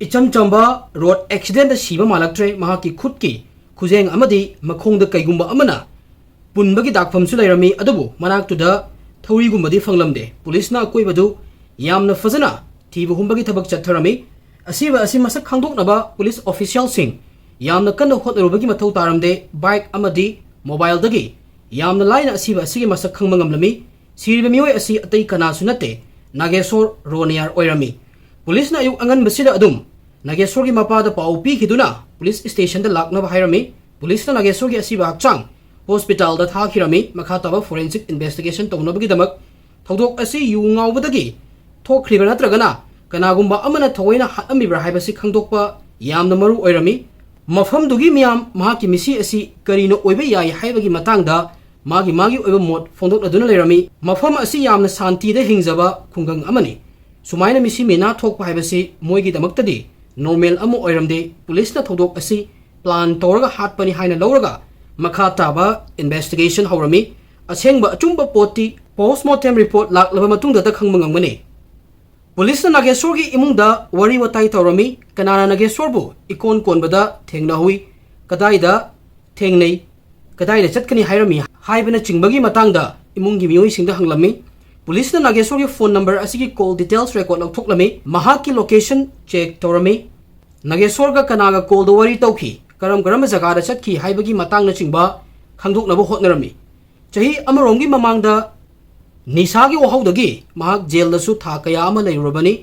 ꯏꯆꯝ ꯆꯝꯕ ꯔꯣꯗ ꯑꯦꯛꯁꯤꯗꯦꯟꯗ ꯁꯤꯕ ꯃꯥꯜꯂꯛꯇ꯭ꯔꯦ꯫ ꯃꯍꯥꯛꯀꯤ ꯈꯨꯠꯀꯤ ꯈꯨꯖꯦꯡ ꯑꯃꯗꯤ ꯃꯈꯣꯡꯗ ꯀꯩꯒꯨꯝꯕ ꯑꯃꯅ ꯄꯨꯟꯕꯒꯤ ꯗꯥꯛꯐꯝꯁꯨ ꯂꯩꯔꯝꯃꯤ, ꯑꯗꯨꯕꯨ ꯃꯅꯥꯛꯇꯨꯗ ꯊꯧꯔꯤꯒꯨꯝꯕꯗꯤ ꯐꯪꯂꯝꯗꯦ꯫ ꯄꯨꯂꯤꯁꯅ ꯑꯀꯣꯏꯕꯗꯨ ꯌꯥꯝꯅ ꯐꯖꯅ ꯊꯤꯕ ꯍꯨꯝꯕꯒꯤ ꯊꯕꯛ ꯆꯠꯊꯔꯝꯃꯤ꯫ ꯑꯁꯤꯕ ꯑꯁꯤ ꯃꯁꯛ ꯈꯪꯗꯣꯛꯅꯕ ꯄꯨꯂꯤꯁ ꯑꯣꯐꯤꯁꯤꯌꯦꯜꯁꯤꯡ ꯌꯥꯝꯅ ꯀꯟꯅ ꯍꯣꯠꯅꯔꯨꯕꯒꯤ ꯃꯊꯧ ꯇꯥꯔꯝꯗꯦ꯫ ꯕꯥꯏꯛ ꯑꯃꯗꯤ ꯃꯣꯕꯥꯏꯜꯗꯒꯤ ꯌꯥꯝꯅ ꯂꯥꯏꯅ ꯑꯁꯤꯕ ꯑꯁꯤꯒꯤ ꯃꯁꯛ ꯈꯪꯕ ꯉꯝꯂꯝꯃꯤ꯫ ꯁꯤꯔꯤꯕ ꯃꯤꯑꯣꯏ ꯑꯁꯤ ꯑꯇꯩ ꯀꯅꯥꯁꯨ ꯅꯠꯇꯦ, ꯅꯥꯒꯦꯁꯣꯔ ꯔꯣꯅꯤꯌꯥꯔ ꯑꯣꯏꯔꯝꯃꯤ꯫ ꯄꯨꯂꯤꯁꯅ ꯑꯌꯨꯛ ꯑꯉꯟꯕꯁꯤꯗ ꯑꯗꯨꯝ ꯅꯥꯒꯦꯁꯣꯔꯒꯤ ꯃꯄꯥꯗ ꯄꯥꯎ ꯄꯤꯈꯤꯗꯨꯅ ꯄꯨꯂꯤꯁ ꯁ꯭ꯇꯦꯁꯟꯗ ꯂꯥꯛꯅꯕ ꯍꯥꯏꯔꯝꯃꯤ꯫ ꯄꯨꯂꯤꯁꯅ ꯅꯥꯒꯦꯁꯣꯔꯒꯤ ꯑꯁꯤꯕ ꯍꯛꯆꯥꯡ ꯍꯣꯁꯄꯤꯇꯥꯜꯗ ꯊꯥꯈꯤꯔꯝꯃꯤ꯫ ꯃꯈꯥ ꯇꯥꯕ ꯐꯣꯔꯦꯟꯁꯤꯛ ꯏꯟꯚꯦꯁꯇꯤꯒꯦꯁꯟ ꯇꯧꯅꯕꯒꯤꯗꯃꯛ ꯊꯧꯗꯣꯛ ꯑꯁꯤ ꯌꯨ ꯉꯥꯎꯕꯗꯒꯤ ꯊꯣꯛꯈ꯭ꯔꯤꯕ꯭ꯔꯥ ꯅꯠꯇ꯭ꯔꯒꯅ ꯀꯅꯥꯒꯨꯝꯕ ꯑꯃꯅ ꯊꯑꯣꯏꯅ ꯍꯥꯠꯂꯝꯃꯤꯕ꯭ꯔꯥ ꯍꯥꯏꯕꯁꯤ ꯈꯪꯗꯣꯛꯄ ꯌꯥꯝꯅ ꯃꯔꯨ ꯑꯣꯏꯔꯝꯃꯤ꯫ ꯃꯐꯝꯗꯨꯒꯤ ꯃꯤꯌꯥꯝ ꯃꯍꯥꯛꯀꯤ ꯃꯤꯁꯤ ꯑꯁꯤ ꯀꯔꯤꯅ ꯑꯣꯏꯕ ꯌꯥꯏ ꯍꯥꯏꯕꯒꯤ ꯃꯇꯥꯡꯗ ꯃꯥꯒꯤ ꯃꯥꯒꯤ ꯑꯣꯏꯕ ꯃꯣꯠ ꯐꯣꯡꯗꯣꯛꯅꯗꯨꯅ ꯂꯩꯔꯝꯃꯤ꯫ ꯃꯐꯝ ꯑꯁꯤ ꯌꯥꯝꯅ ꯁꯥꯟꯇꯤꯗ ꯍꯤꯡꯖꯕ ꯈꯨꯡꯒꯪ ꯑꯃꯅꯤ꯫ ꯁꯨꯃꯥꯏꯅ ꯃꯤꯁꯤ ꯃꯤꯅꯥ ꯊꯣꯛꯄ ꯍꯥꯏꯕꯁꯤ ꯃꯣꯏꯒꯤꯗꯃꯛꯇꯗꯤ ꯅꯣꯔꯃꯦꯜ ꯑꯃ ꯑꯣꯏꯔꯝꯗꯦ꯫ ꯄꯨꯂꯤꯁꯅ ꯊꯧꯗꯣꯛ ꯑꯁꯤ ꯄ꯭ꯂꯥꯟ ꯇꯧꯔꯒ ꯍꯥꯠꯄꯅꯤ ꯍꯥꯏꯅ ꯂꯧꯔꯒ ꯃꯈꯥ ꯇꯥꯕ ꯏꯟꯚꯦꯁꯇꯤꯒꯦꯁꯟ ꯍꯧꯔꯝꯃꯤ꯫ ꯑꯁꯦꯡꯕ ꯑꯆꯨꯝꯕ ꯄꯣꯠꯇꯤ ꯄꯣꯁꯃꯣꯔꯇꯦꯝ ꯔꯤꯄꯣꯔꯠ ꯂꯥꯛꯂꯕ ꯃꯇꯨꯡꯗꯇ ꯈꯪꯕ ꯉꯝꯒꯅꯤ꯫ ꯄꯨꯂꯤꯁꯅ ꯅꯥꯒꯦꯁꯣꯔꯒꯤ ꯏꯃꯨꯡꯗ ꯋꯥꯔꯤ ꯋꯥꯇꯥꯏ ꯇꯧꯔꯝꯃꯤ꯫ ꯀꯅꯥꯅ ꯅꯥꯒꯦꯁꯣꯔꯕꯨ ꯏꯀꯣꯟ ꯀꯣꯟꯕꯗ ꯊꯦꯡꯅꯍꯧꯏ, ꯀꯗꯥꯏꯗ ꯊꯦꯡꯅꯩ, ꯀꯗꯥꯏꯗ ꯆꯠꯀꯅꯤ ꯍꯥꯏꯔꯝꯃꯤ ꯍꯥꯏꯕꯅꯆꯤꯡꯕꯒꯤ ꯃꯇꯥꯡꯗ ꯏꯃꯨꯡꯒꯤ ꯃꯤꯑꯣꯏꯁꯤꯡꯗ ꯍꯪꯂꯝꯃꯤ꯫ ꯄꯨꯂꯤꯁꯅ ꯅꯥꯒꯦꯁꯣꯔꯒꯤ ꯐꯣꯟ ꯅꯝꯕꯔ ꯑꯁꯤꯒꯤ ꯀꯣꯜ ꯗꯤꯇꯦꯜꯁ ꯔꯦꯀꯣꯔꯗ ꯂꯧꯊꯣꯛꯂꯝꯃꯤ꯫ ꯃꯍꯥꯛꯀꯤ ꯂꯣꯀꯦꯁꯟ ꯆꯦꯛ ꯇꯧꯔꯝꯃꯤ꯫ ꯅꯥꯒꯦꯁꯣꯔꯒ ꯀꯅꯥꯒ ꯀꯣꯜꯗ ꯋꯥꯔꯤ ꯇꯧꯈꯤ, ꯀꯔꯝ ꯀꯔꯝꯕ ꯖꯒꯥꯗ ꯆꯠꯈꯤ ꯍꯥꯏꯕꯒꯤ ꯃꯇꯥꯡꯅꯆꯤꯡꯕ ꯈꯪꯗꯣꯛꯅꯕ ꯍꯣꯠꯅꯔꯝꯃꯤ꯫ ꯆꯍꯤ ꯑꯃꯔꯣꯝꯒꯤ ꯃꯃꯥꯡꯗ ꯅꯤꯁꯥꯒꯤ ꯋꯥꯍꯧꯗꯒꯤ ꯃꯍꯥꯛ ꯖꯦꯜꯗꯁꯨ ꯊꯥ ꯀꯌꯥ ꯑꯃ ꯂꯩꯔꯨꯔꯕꯅꯤ꯫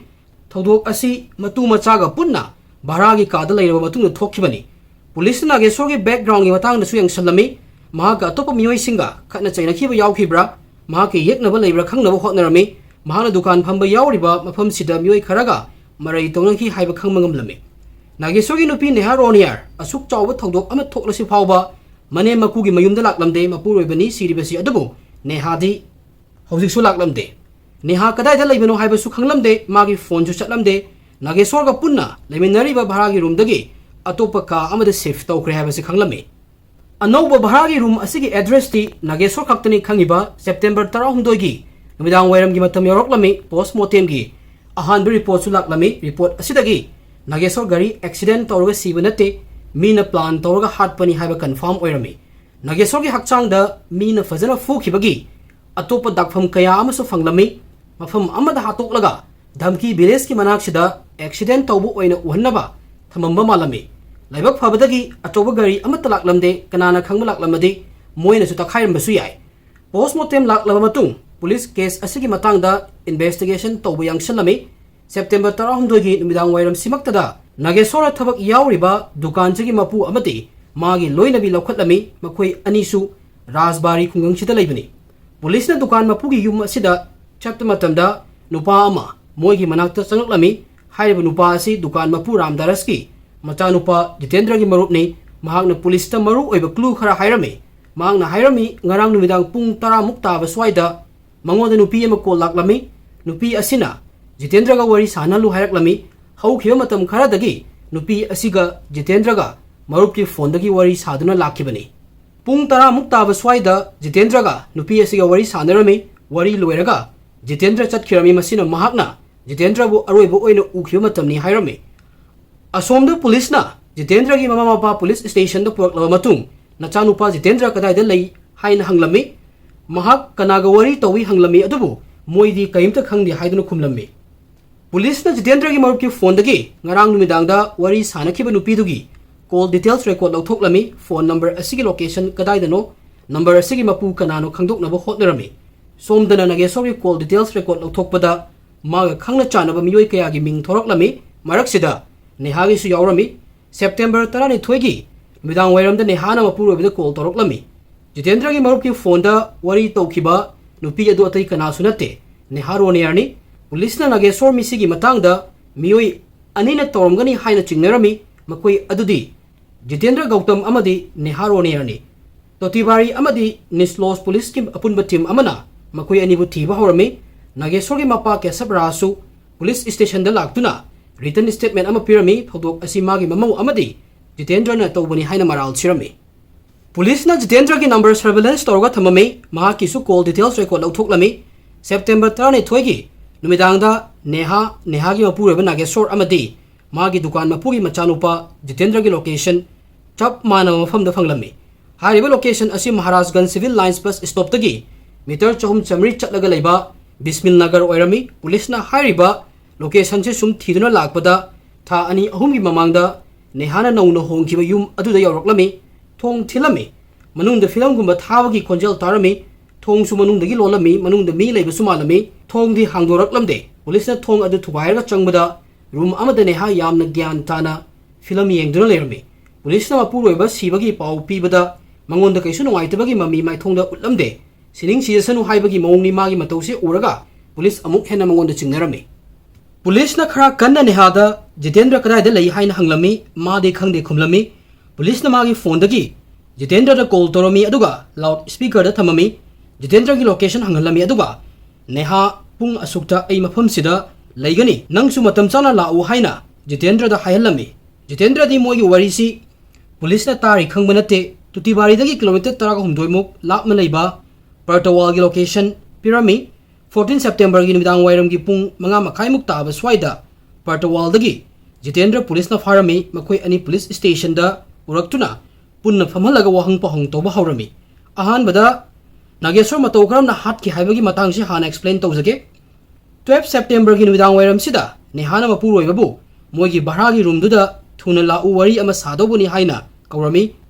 ꯊꯧꯗꯣꯛ ꯑꯁꯤ ꯃꯇꯨ ꯃꯆꯥꯒ ꯄꯨꯟꯅ ꯚꯔꯥꯒꯤ ꯀꯥꯗ ꯂꯩꯔꯕ ꯃꯇꯨꯡꯗ ꯊꯣꯛꯈꯤꯕꯅꯤ꯫ ꯄꯨꯂꯤꯁꯅ ꯅꯥꯒꯦꯁꯣꯔꯒꯤ backgroundꯒꯤ ꯃꯇꯥꯡꯗꯁꯨ ꯌꯦꯡꯁꯤꯜꯂꯝꯃꯤ꯫ ꯃꯍꯥꯛꯀ ꯑꯇꯣꯞꯄ ꯃꯤꯑꯣꯏꯁꯤꯡꯒ ꯈꯠꯅ ꯆꯩꯅꯈꯤꯕ ꯌꯥꯎꯈꯤꯕ꯭ꯔꯥ, ꯃꯍꯥꯛꯀꯤ ꯌꯦꯛꯅꯕ ꯂꯩꯕ꯭ꯔꯥ ꯈꯪꯅꯕ ꯍꯣꯠꯅꯔꯝꯃꯤ꯫ ꯃꯍꯥꯛꯅ ꯗꯨꯀꯥꯟ ꯐꯝꯕ ꯌꯥꯎꯔꯤꯕ ꯃꯐꯝꯁꯤꯗ ꯃꯤꯑꯣꯏ ꯈꯔꯒ ꯃꯔꯩ ꯇꯧꯅꯈꯤ ꯍꯥꯏꯕ ꯈꯪꯕ ꯉꯝꯂꯝꯃꯤ꯫ ꯅꯥꯒꯦꯁꯣꯔꯒꯤ ꯅꯨꯄꯤ ꯅꯦꯍꯥ ꯔꯣꯅꯤꯌꯥꯔ ꯑꯁꯨꯛ ꯆꯥꯎꯕ ꯊꯧꯗꯣꯛ ꯑꯃ ꯊꯣꯛꯂꯁꯤ ꯐꯥꯎꯕ ꯃꯅꯦꯝ ꯃꯀꯨꯒꯤ ꯃꯌꯨꯝꯗ ꯂꯥꯛꯂꯝꯗꯦ꯫ ꯃꯄꯨꯔꯣꯏꯕꯅꯤ ꯁꯤꯔꯤꯕꯁꯤ, ꯑꯗꯨꯕꯨ ꯅꯦꯍꯥꯗꯤ ꯍꯧꯖꯤꯛꯁꯨ ꯂꯥꯛꯂꯝꯗꯦ꯫ ꯅꯦꯍꯥ ꯀꯗꯥꯏꯗ ꯂꯩꯕꯅꯣ ꯍꯥꯏꯕꯁꯨ ꯈꯪꯂꯝꯗꯦ, ꯃꯥꯒꯤ ꯐꯣꯟꯁꯨ ꯆꯠꯂꯝꯗꯦ꯫ ꯅꯥꯒꯦꯁꯣꯔꯒ ꯄꯨꯟꯅ ꯂꯩꯃꯤꯟꯅꯔꯤꯕ ꯚꯔꯥꯒꯤ ꯔꯨꯝꯗꯒꯤ ꯑꯇꯣꯞꯄ ꯀꯥ ꯑꯃꯗ shift ꯇꯧꯈ꯭ꯔꯦ ꯍꯥꯏꯕꯁꯤ ꯈꯪꯂꯝꯃꯤ꯫ ꯑꯅꯧꯕ ꯚꯔꯥꯒꯤ ꯔꯨꯝ ꯑꯁꯤꯒꯤ addressꯇꯤ ꯅꯥꯒꯦꯁꯣꯔ ꯈꯛꯇꯅꯤ ꯈꯪꯉꯤꯕ꯫ ꯁꯦꯞꯇꯦꯝꯕꯔ ꯇꯔꯥꯍꯨꯝꯗꯣꯏꯒꯤ ꯅꯨꯃꯤꯗꯥꯡ ꯋꯥꯏꯔꯝꯒꯤ ꯃꯇꯝ ꯌꯧꯔꯛꯂꯝꯃꯤ꯫ Post mortemꯒꯤ ꯑꯍꯥꯟꯕ reportꯁꯨ ꯂꯥꯛꯂꯝꯃꯤ꯫ Report ꯑꯁꯤꯗꯒꯤ ꯅꯥꯒꯦꯁꯣꯔ ꯒꯥꯔꯤ accident ꯇꯧꯔꯒ ꯁꯤꯕ ꯅꯠꯇꯦ, ꯃꯤꯅ plan ꯇꯧꯔꯒ ꯍꯥꯠꯄꯅꯤ ꯍꯥꯏꯕ confirm ꯑꯣꯏꯔꯝꯃꯤ꯫ ꯅꯥꯒꯦꯁꯣꯔꯒꯤ ꯍꯛꯆꯥꯡꯗ ꯃꯤꯅ ꯐꯖꯅ ꯐꯨꯈꯤꯕꯒꯤ ꯑꯇꯣꯞꯄ ꯗꯥꯛꯐꯝ ꯀꯌꯥ ꯑꯃꯁꯨ ꯐꯪꯂꯝꯃꯤ꯫ ꯃꯐꯝ ꯑꯃꯗ ꯍꯥꯠꯇꯣꯛꯂꯒ ꯙꯝꯀꯤ villageꯀꯤ ꯃꯅꯥꯛꯁꯤꯗ accident ꯇꯧꯕ ꯑꯣꯏꯅ ꯎꯍꯟꯅꯕ ꯊꯝꯃꯝꯕ ꯃꯥꯜꯂꯝꯃꯤ꯫ ꯂꯥꯏꯕꯛ ꯐꯕꯗꯒꯤ ꯑꯆꯧꯕ ꯒꯥꯔꯤ ꯑꯃꯠꯇ ꯂꯥꯛꯂꯝꯗꯦ, ꯀꯅꯥꯅ ꯈꯪꯕ ꯂꯥꯛꯂꯝꯃꯗꯤ ꯃꯣꯏꯅꯁꯨ ꯇꯛꯈꯥꯏꯔꯝꯕꯁꯨ ꯌꯥꯏ꯫ Post mortem ꯂꯥꯛꯂꯕ ꯃꯇꯨꯡ ꯄꯨꯂꯤꯁ case ꯑꯁꯤꯒꯤ ꯃꯇꯥꯡꯗ investigation ꯇꯧꯕ ꯌꯥꯡꯁꯜꯂꯝꯃꯤ꯫ ꯁꯦꯞꯇꯦꯝꯕꯔ ꯇꯔꯥꯍꯨꯝꯗꯣꯏꯒꯤ ꯅꯨꯃꯤꯗꯥꯡ ꯋꯥꯏꯔꯝꯁꯤꯃꯛꯇꯗ ꯅꯥꯒꯦꯁꯣꯔ ꯊꯕꯛ ꯌꯥꯎꯔꯤꯕ ꯗꯨꯀꯥꯟꯁꯤꯒꯤ ꯃꯄꯨ ꯑꯃꯗꯤ ꯃꯥꯒꯤ ꯂꯣꯏꯅꯕꯤ ꯂꯧꯈꯠꯂꯝꯃꯤ꯫ ꯃꯈꯣꯏ ꯑꯅꯤꯁꯨ ꯔꯥꯖꯕꯥꯔꯤ ꯈꯨꯡꯒꯪꯁꯤꯗ ꯂꯩꯕꯅꯤ꯫ ꯄꯨꯂꯤꯁꯅ ꯗꯨꯀꯥꯟ ꯃꯄꯨꯒꯤ ꯌꯨꯝ ꯑꯁꯤꯗ ꯆꯠꯄ ꯃꯇꯝꯗ ꯅꯨꯄꯥ ꯑꯃ ꯃꯣꯏꯒꯤ ꯃꯅꯥꯛꯇ ꯆꯪꯂꯛꯂꯝꯃꯤ꯫ ꯍꯥꯏꯔꯤꯕ ꯅꯨꯄꯥ ꯑꯁꯤ ꯗꯨꯀꯥꯟ ꯃꯄꯨ ꯔꯥꯝꯗꯥꯔꯁꯀꯤ ꯃꯆꯥꯅꯨꯄꯥ ꯖꯤꯇꯦꯟꯗ꯭ꯔꯒꯤ ꯃꯔꯨꯞꯅꯤ꯫ ꯃꯍꯥꯛꯅ ꯄꯨꯂꯤꯁꯇ ꯃꯔꯨ ꯑꯣꯏꯕ clue ꯈꯔ ꯍꯥꯏꯔꯝꯃꯤ꯫ ꯃꯍꯥꯛꯅ ꯍꯥꯏꯔꯝꯃꯤ, ꯉꯔꯥꯡ ꯅꯨꯃꯤꯗꯥꯡ ꯄꯨꯡ ꯇꯔꯥꯃꯨꯛ ꯇꯥꯕ ꯁ꯭ꯋꯥꯏꯗ ꯃꯉꯣꯟꯗ ꯅꯨꯄꯤ ꯑꯃ call ꯂꯥꯛꯂꯝꯃꯤ꯫ ꯅꯨꯄꯤ ꯑꯁꯤꯅ ꯖꯤꯇꯦꯟꯗ꯭ꯔꯒ ꯋꯥꯔꯤ ꯁꯥꯟꯅꯍꯜꯂꯨ ꯍꯥꯏꯔꯛꯂꯝꯃꯤ꯫ ꯍꯧꯈꯤꯕ ꯃꯇꯝ ꯈꯔꯗꯒꯤ ꯅꯨꯄꯤ ꯑꯁꯤꯒ ꯖꯤꯇꯦꯟꯗ꯭ꯔꯒ ꯃꯔꯨꯞꯀꯤ phoneꯗꯒꯤ ꯋꯥꯔꯤ ꯁꯥꯗꯨꯅ ꯂꯥꯛꯈꯤꯕꯅꯤ꯫ ꯄꯨꯡ ꯇꯔꯥꯃꯨꯛ ꯇꯥꯕ ꯁ꯭ꯋꯥꯏꯗ ꯖꯤꯇꯦꯟꯗ꯭ꯔꯒ ꯅꯨꯄꯤ ꯑꯁꯤꯒ ꯋꯥꯔꯤ ꯁꯥꯟꯅꯔꯝꯃꯤ꯫ ꯋꯥꯔꯤ ꯂꯣꯏꯔꯒ ꯖꯤꯇꯦꯟꯗ꯭ꯔ ꯆꯠꯈꯤꯔꯝꯃꯤ꯫ ꯃꯁꯤꯅ ꯃꯍꯥꯛꯅ ꯖꯤꯇꯦꯟꯗ꯭ꯔꯕꯨ ꯑꯔꯣꯏꯕ ꯑꯣꯏꯅ ꯎꯈꯤꯕ ꯃꯇꯝꯅꯤ ꯍꯥꯏꯔꯝꯃꯤ꯫ ꯑꯁꯣꯝꯗ ꯄꯨꯂꯤꯁꯅ ꯖꯤꯇꯦꯟꯗ꯭ꯔꯒꯤ ꯃꯃꯥ ꯃꯄꯥ ꯄꯨꯂꯤꯁ stationꯗ ꯄꯨꯔꯛꯂꯕ ꯃꯇꯨꯡ, "ꯅꯆꯥꯅꯨꯄꯥ ꯖꯤꯇꯦꯟꯗ꯭ꯔ ꯀꯗꯥꯏꯗ ꯂꯩ?" ꯍꯥꯏꯅ ꯍꯪꯂꯝꯃꯤ꯫ "ꯃꯍꯥꯛ ꯀꯅꯥꯒ ꯋꯥꯔꯤ ꯇꯧꯏ?" ꯍꯪꯂꯝꯃꯤ꯫ ꯑꯗꯨꯕꯨ ꯃꯣꯏꯗꯤ ꯀꯔꯤꯝꯇ ꯈꯪꯗꯦ ꯍꯥꯏꯗꯨꯅ ꯈꯨꯝꯂꯝꯃꯤ꯫ ꯄꯨꯂꯤꯁꯅ ꯖꯤꯇꯦꯟꯗ꯭ꯔꯒꯤ ꯃꯔꯨꯞꯀꯤ phoneꯗꯒꯤ ꯉꯔꯥꯡ ꯅꯨꯃꯤꯗꯥꯡꯗ ꯋꯥꯔꯤ ꯁꯥꯅꯈꯤꯕ ꯅꯨꯄꯤꯗꯨꯒꯤ call details record ꯂꯧꯊꯣꯛꯂꯝꯃꯤ꯫ Phone number ꯑꯁꯤꯒꯤ location ꯀꯗꯥꯏꯗꯅꯣ, number ꯑꯁꯤꯒꯤ ꯃꯄꯨ ꯀꯅꯥꯅꯣ ꯈꯪꯗꯣꯛꯅꯕ ꯍꯣꯠꯅꯔꯝꯃꯤ꯫ ꯁꯣꯝꯗꯅ ꯅꯥꯒꯦꯁꯣꯔꯒꯤ call details record ꯂꯧꯊꯣꯛꯄꯗ ꯃꯥꯒ ꯈꯪꯅ ꯆꯥꯟꯅꯕ ꯃꯤꯑꯣꯏ ꯀꯌꯥꯒꯤ ꯃꯤꯡ ꯊꯣꯔꯛꯂꯝꯃꯤ꯫ ꯃꯔꯛꯁꯤꯗ ꯅꯦꯍꯥꯒꯤꯁꯨ ꯌꯥꯎꯔꯝꯃꯤ꯫ ꯁꯦꯞꯇꯦꯝꯕꯔ ꯇꯔꯥꯅꯤꯊꯣꯏꯒꯤ ꯅꯨꯃꯤꯗꯥꯡ ꯋꯥꯏꯔꯝꯗ ꯅꯦꯍꯥꯅ ꯃꯄꯨꯔꯣꯏꯕꯗ ꯀꯣꯜ ꯇꯧꯔꯛꯂꯝꯃꯤ꯫ ꯖꯤꯇꯦꯟꯗ꯭ꯔꯒꯤ ꯃꯔꯨꯞꯀꯤ ꯐꯣꯟꯗ ꯋꯥꯔꯤ ꯇꯧꯈꯤꯕ ꯅꯨꯄꯤ ꯑꯗꯨ ꯑꯇꯩ ꯀꯅꯥꯁꯨ ꯅꯠꯇꯦ, ꯅꯦꯍꯥ ꯔꯣꯅꯤꯌꯔꯅꯤ꯫ ꯄꯨꯂꯤꯁꯅ ꯅꯥꯒꯦꯁꯣꯔ ꯃꯤꯁꯤꯒꯤ ꯃꯇꯥꯡꯗ ꯃꯤꯑꯣꯏ ꯑꯅꯤꯅ ꯇꯧꯔꯝꯒꯅꯤ ꯍꯥꯏꯅ ꯆꯤꯡꯅꯔꯝꯃꯤ꯫ ꯃꯈꯣꯏ ꯑꯗꯨꯗꯤ ꯖꯤꯇꯦꯟꯗ꯭ꯔ ꯒꯧꯇꯝ ꯑꯃꯗꯤ ꯅꯦꯍꯥ ꯔꯣꯅꯤꯌꯔꯅꯤ꯫ ꯇꯣꯇꯤꯕꯥꯔꯤ ꯑꯃꯗꯤ ꯅꯤꯁꯂꯣꯁ ꯄꯨꯂꯤꯁꯀꯤ ꯑꯄꯨꯟꯕ ꯇꯤꯝ ꯑꯃꯅ ꯃꯈꯣꯏ ꯑꯅꯤꯕꯨ ꯊꯤꯕ ꯍꯧꯔꯝꯃꯤ꯫ ꯅꯥꯒꯦꯁꯣꯔꯒꯤ ꯃꯄꯥ ꯀꯦꯁꯕ ꯔꯥꯖꯁꯨ ꯄꯨꯂꯤꯁ ꯁ꯭ꯇꯦꯁꯟꯗ ꯂꯥꯛꯇꯨꯅ ꯔꯤꯇꯟ ꯁ꯭ꯇꯦꯠꯃꯦꯟ ꯑꯃ ꯄꯤꯔꯝꯃꯤ꯫ ꯊꯧꯗꯣꯛ ꯑꯁꯤ ꯃꯥꯒꯤ ꯃꯃꯧ ꯑꯃꯗꯤ ꯖꯤꯇꯦꯟꯗ꯭ꯔꯅ ꯇꯧꯕꯅꯤ ꯍꯥꯏꯅ ꯃꯔꯥꯜ ꯁꯤꯔꯝꯃꯤ꯫ ꯄꯨꯂꯤꯁꯅ ꯖꯤꯇꯦꯟꯗ꯭ꯔꯒꯤ ꯅꯝꯕꯔ ꯁꯔꯚꯦꯂꯦꯟꯁ ꯇꯧꯔꯒ ꯊꯝꯃꯝꯃꯤ꯫ ꯃꯍꯥꯛꯀꯤꯁꯨ ꯀꯣꯜ ꯗꯤꯇꯦꯜꯁ ꯔꯦꯀꯣꯔꯗ ꯂꯧꯊꯣꯛꯂꯝꯃꯤ꯫ ꯁꯦꯞꯇꯦꯝꯕꯔ ꯇꯔꯥꯅꯤꯊꯣꯏꯒꯤ ꯅꯨꯃꯤꯗꯥꯡꯗ ꯅꯦꯍꯥ, ꯅꯦꯍꯥꯒꯤ ꯃꯄꯨꯔꯣꯏꯕ ꯅꯥꯒꯦꯁꯣꯔ ꯑꯃꯗꯤ ꯃꯥꯒꯤ ꯗꯨꯀꯥꯟ ꯃꯄꯨꯒꯤ ꯃꯆꯥꯅꯨꯄꯥ ꯖꯤꯇꯦꯟꯗ꯭ꯔꯒꯤ ꯂꯣꯀꯦꯁꯟ ꯆꯞ ꯃꯥꯟꯅꯕ ꯃꯐꯝꯗ ꯐꯪꯂꯝꯃꯤ꯫ ꯍꯥꯏꯔꯤꯕ ꯂꯣꯀꯦꯁꯟ ꯑꯁꯤ ꯃꯍꯥꯔꯥꯖꯒꯟꯖ ꯁꯤꯚꯤꯜ ꯂꯥꯏꯟꯁ ꯕꯁ ꯁ꯭ꯇꯣꯞꯇꯒꯤ ꯃꯤꯇꯔ ꯆꯍꯨꯝ ꯆꯥꯃꯔꯤ ꯆꯠꯂꯒ ꯂꯩꯕ ꯕꯤꯁꯃꯤꯜ ꯅꯒꯔ ꯑꯣꯏꯔꯝꯃꯤ꯫ ꯄꯨꯂꯤꯁꯅ ꯍꯥꯏꯔꯤꯕ ꯂꯣꯀꯦꯁꯟꯁꯤ ꯁꯨꯝ ꯊꯤꯗꯨꯅ ꯂꯥꯛꯄꯗ ꯊꯥ ꯑꯅꯤ ꯑꯍꯨꯝꯒꯤ ꯃꯃꯥꯡꯗ ꯅꯦꯍꯥꯅ ꯅꯧꯅ ꯍꯣꯡꯈꯤꯕ ꯌꯨꯝ ꯑꯗꯨꯗ ꯌꯧꯔꯛꯂꯝꯃꯤ꯫ ꯊꯣꯡ ꯊꯤꯜꯂꯝꯃꯤ꯫ ꯃꯅꯨꯡꯗ ꯐꯤꯂꯝꯒꯨꯝꯕ ꯊꯥꯕꯒꯤ ꯈꯣꯟꯖꯦꯜ ꯇꯥꯔꯝꯃꯤ꯫ ꯊꯣꯡꯁꯨ ꯃꯅꯨꯡꯗꯒꯤ ꯂꯣꯜꯂꯝꯃꯤ꯫ ꯃꯅꯨꯡꯗ ꯃꯤ ꯂꯩꯕꯁꯨ ꯃꯥꯜꯂꯝꯃꯤ꯫ ꯊꯣꯡꯗꯤ ꯍꯥꯡꯗꯣꯔꯛꯂꯝꯗꯦ꯫ ꯄꯨꯂꯤꯁꯅ ꯊꯣꯡ ꯑꯗꯨ ꯊꯨꯒꯥꯏꯔꯒ ꯆꯪꯕꯗ ꯔꯨꯝ ꯑꯃꯗ ꯅꯦꯍꯥ ꯌꯥꯝꯅ ꯒ꯭ꯌꯥꯟ ꯇꯥꯅ ꯐꯤꯂꯝ ꯌꯦꯡꯗꯨꯅ ꯂꯩꯔꯝꯃꯤ꯫ ꯄꯨꯂꯤꯁꯅ ꯃꯄꯨꯔꯣꯏꯕ ꯁꯤꯕꯒꯤ ꯄꯥꯎ ꯄꯤꯕꯗ ꯃꯉꯣꯟꯗ ꯀꯩꯁꯨ ꯅꯨꯡꯉꯥꯏꯇꯕꯒꯤ ꯃꯃꯤ ꯃꯥꯏꯊꯣꯡꯗ ꯎꯠꯂꯝꯗꯦ꯫ ꯁꯤꯅꯤꯡ ꯁꯤꯖꯁꯅꯨ ꯍꯥꯏꯕꯒꯤ ꯃꯑꯣꯡꯅꯤ ꯃꯥꯒꯤ ꯃꯇꯧꯁꯦ ꯎꯔꯒ ꯄꯨꯂꯤꯁ ꯑꯃꯨꯛ ꯍꯦꯟꯅ ꯃꯉꯣꯟꯗ ꯆꯤꯡꯅꯔꯝꯃꯤ꯫ ꯄꯨꯂꯤꯁꯅ ꯈꯔ ꯀꯟꯅ ꯅꯦꯍꯥꯗ ꯖꯤꯇꯦꯟꯗ꯭ꯔ ꯀꯗꯥꯏꯗ ꯂꯩ ꯍꯥꯏꯅ ꯍꯪꯂꯝꯃꯤ꯫ ꯃꯥꯗꯤ ꯈꯪꯗꯦ ꯈꯨꯝꯂꯝꯃꯤ꯫ ꯄꯨꯂꯤꯁꯅ ꯃꯥꯒꯤ ꯐꯣꯟꯗꯒꯤ ꯖꯤꯇꯦꯟꯗ꯭ꯔꯗ ꯀꯣꯜ ꯇꯧꯔꯝꯃꯤ, ꯑꯗꯨꯒ ꯂꯥꯎꯗ ꯁ꯭ꯄꯤꯀꯔꯗ ꯊꯝꯃꯝꯃꯤ꯫ ꯖꯤꯇꯦꯟꯗ꯭ꯔꯒꯤ ꯂꯣꯀꯦꯁꯟ ꯍꯪꯍꯜꯂꯝꯃꯤ, ꯑꯗꯨꯒ ꯅꯦꯍꯥ ꯄꯨꯡ ꯑꯁꯨꯛꯇ ꯑꯩ ꯃꯐꯝꯁꯤꯗ ꯂꯩꯒꯅꯤ, ꯅꯪꯁꯨ ꯃꯇꯝ ꯆꯥꯅ ꯂꯥꯛꯎ ꯍꯥꯏꯅ ꯖꯤꯇꯦꯟꯗ꯭ꯔꯗ ꯍꯥꯏꯍꯜꯂꯝꯃꯤ꯫ ꯖꯤꯇꯦꯟꯗ꯭ꯔꯗꯤ ꯃꯣꯏꯒꯤ ꯋꯥꯔꯤꯁꯤ ꯄꯨꯂꯤꯁꯅ ꯇꯥꯔꯤ ꯈꯪꯕ ꯅꯠꯇꯦ꯫ ꯇꯨꯇꯤꯕꯥꯔꯤꯗꯒꯤ ꯀꯤꯂꯣꯃꯤꯇꯔ ꯇꯔꯥꯍꯨꯝꯗꯣꯏꯃꯨꯛ ꯂꯥꯞꯅ ꯂꯩꯕ ꯄꯔꯇꯋꯥꯜꯒꯤ ꯂꯣꯀꯦꯁꯟ ꯄꯤꯔꯝꯃꯤ꯫ ꯐꯣꯔꯇꯤꯟ ꯁꯦꯞꯇꯦꯝꯕꯔꯒꯤ ꯅꯨꯃꯤꯗꯥꯡ ꯋꯥꯏꯔꯝꯒꯤ ꯄꯨꯡ ꯃꯉꯥ ꯃꯈꯥꯏꯃꯨꯛ ꯇꯥꯕ ꯁ꯭ꯋꯥꯏꯗ ꯄꯔꯇꯋꯥꯜꯗꯒꯤ ꯖꯤꯇꯦꯟꯗ꯭ꯔ ꯄꯨꯂꯤꯁꯅ ꯐꯥꯔꯝꯃꯤ꯫ ꯃꯈꯣꯏ ꯑꯅꯤ ꯄꯨꯂꯤꯁ ꯁ꯭ꯇꯦꯁꯟꯗ ꯄꯨꯔꯛꯇꯨꯅ ꯄꯨꯟꯅ ꯐꯝꯍꯜꯂꯒ ꯋꯥꯍꯪ ꯄꯥꯎꯍꯪ ꯇꯧꯕ ꯍꯧꯔꯝꯃꯤ꯫ ꯑꯍꯥꯟꯕꯗ ꯅꯥꯒꯦꯁꯣꯔ ꯃꯇꯧ ꯀꯔꯝꯅ ꯍꯥꯠꯈꯤ ꯍꯥꯏꯕꯒꯤ ꯃꯇꯥꯡꯁꯤ ꯍꯥꯟꯅ ꯑꯦꯛꯁꯄ꯭ꯂꯦꯟ ꯇꯧꯖꯒꯦ꯫ ꯇꯨꯌꯦꯜꯐ ꯁꯦꯞꯇꯦꯝꯕꯔꯒꯤ ꯅꯨꯃꯤꯗꯥꯡ ꯋꯥꯏꯔꯝꯁꯤꯗ ꯅꯦꯍꯥꯅ ꯃꯄꯨꯔꯣꯏꯕꯕꯨ ꯃꯣꯏꯒꯤ ꯚꯔꯥꯒꯤ ꯔꯨꯝꯗꯨꯗ ꯊꯨꯅ ꯂꯥꯛꯎ, ꯋꯥꯔꯤ ꯑꯃ ꯁꯥꯗꯧꯕꯅꯤ ꯍꯥꯏꯅ ꯀꯧꯔꯝꯃꯤ꯫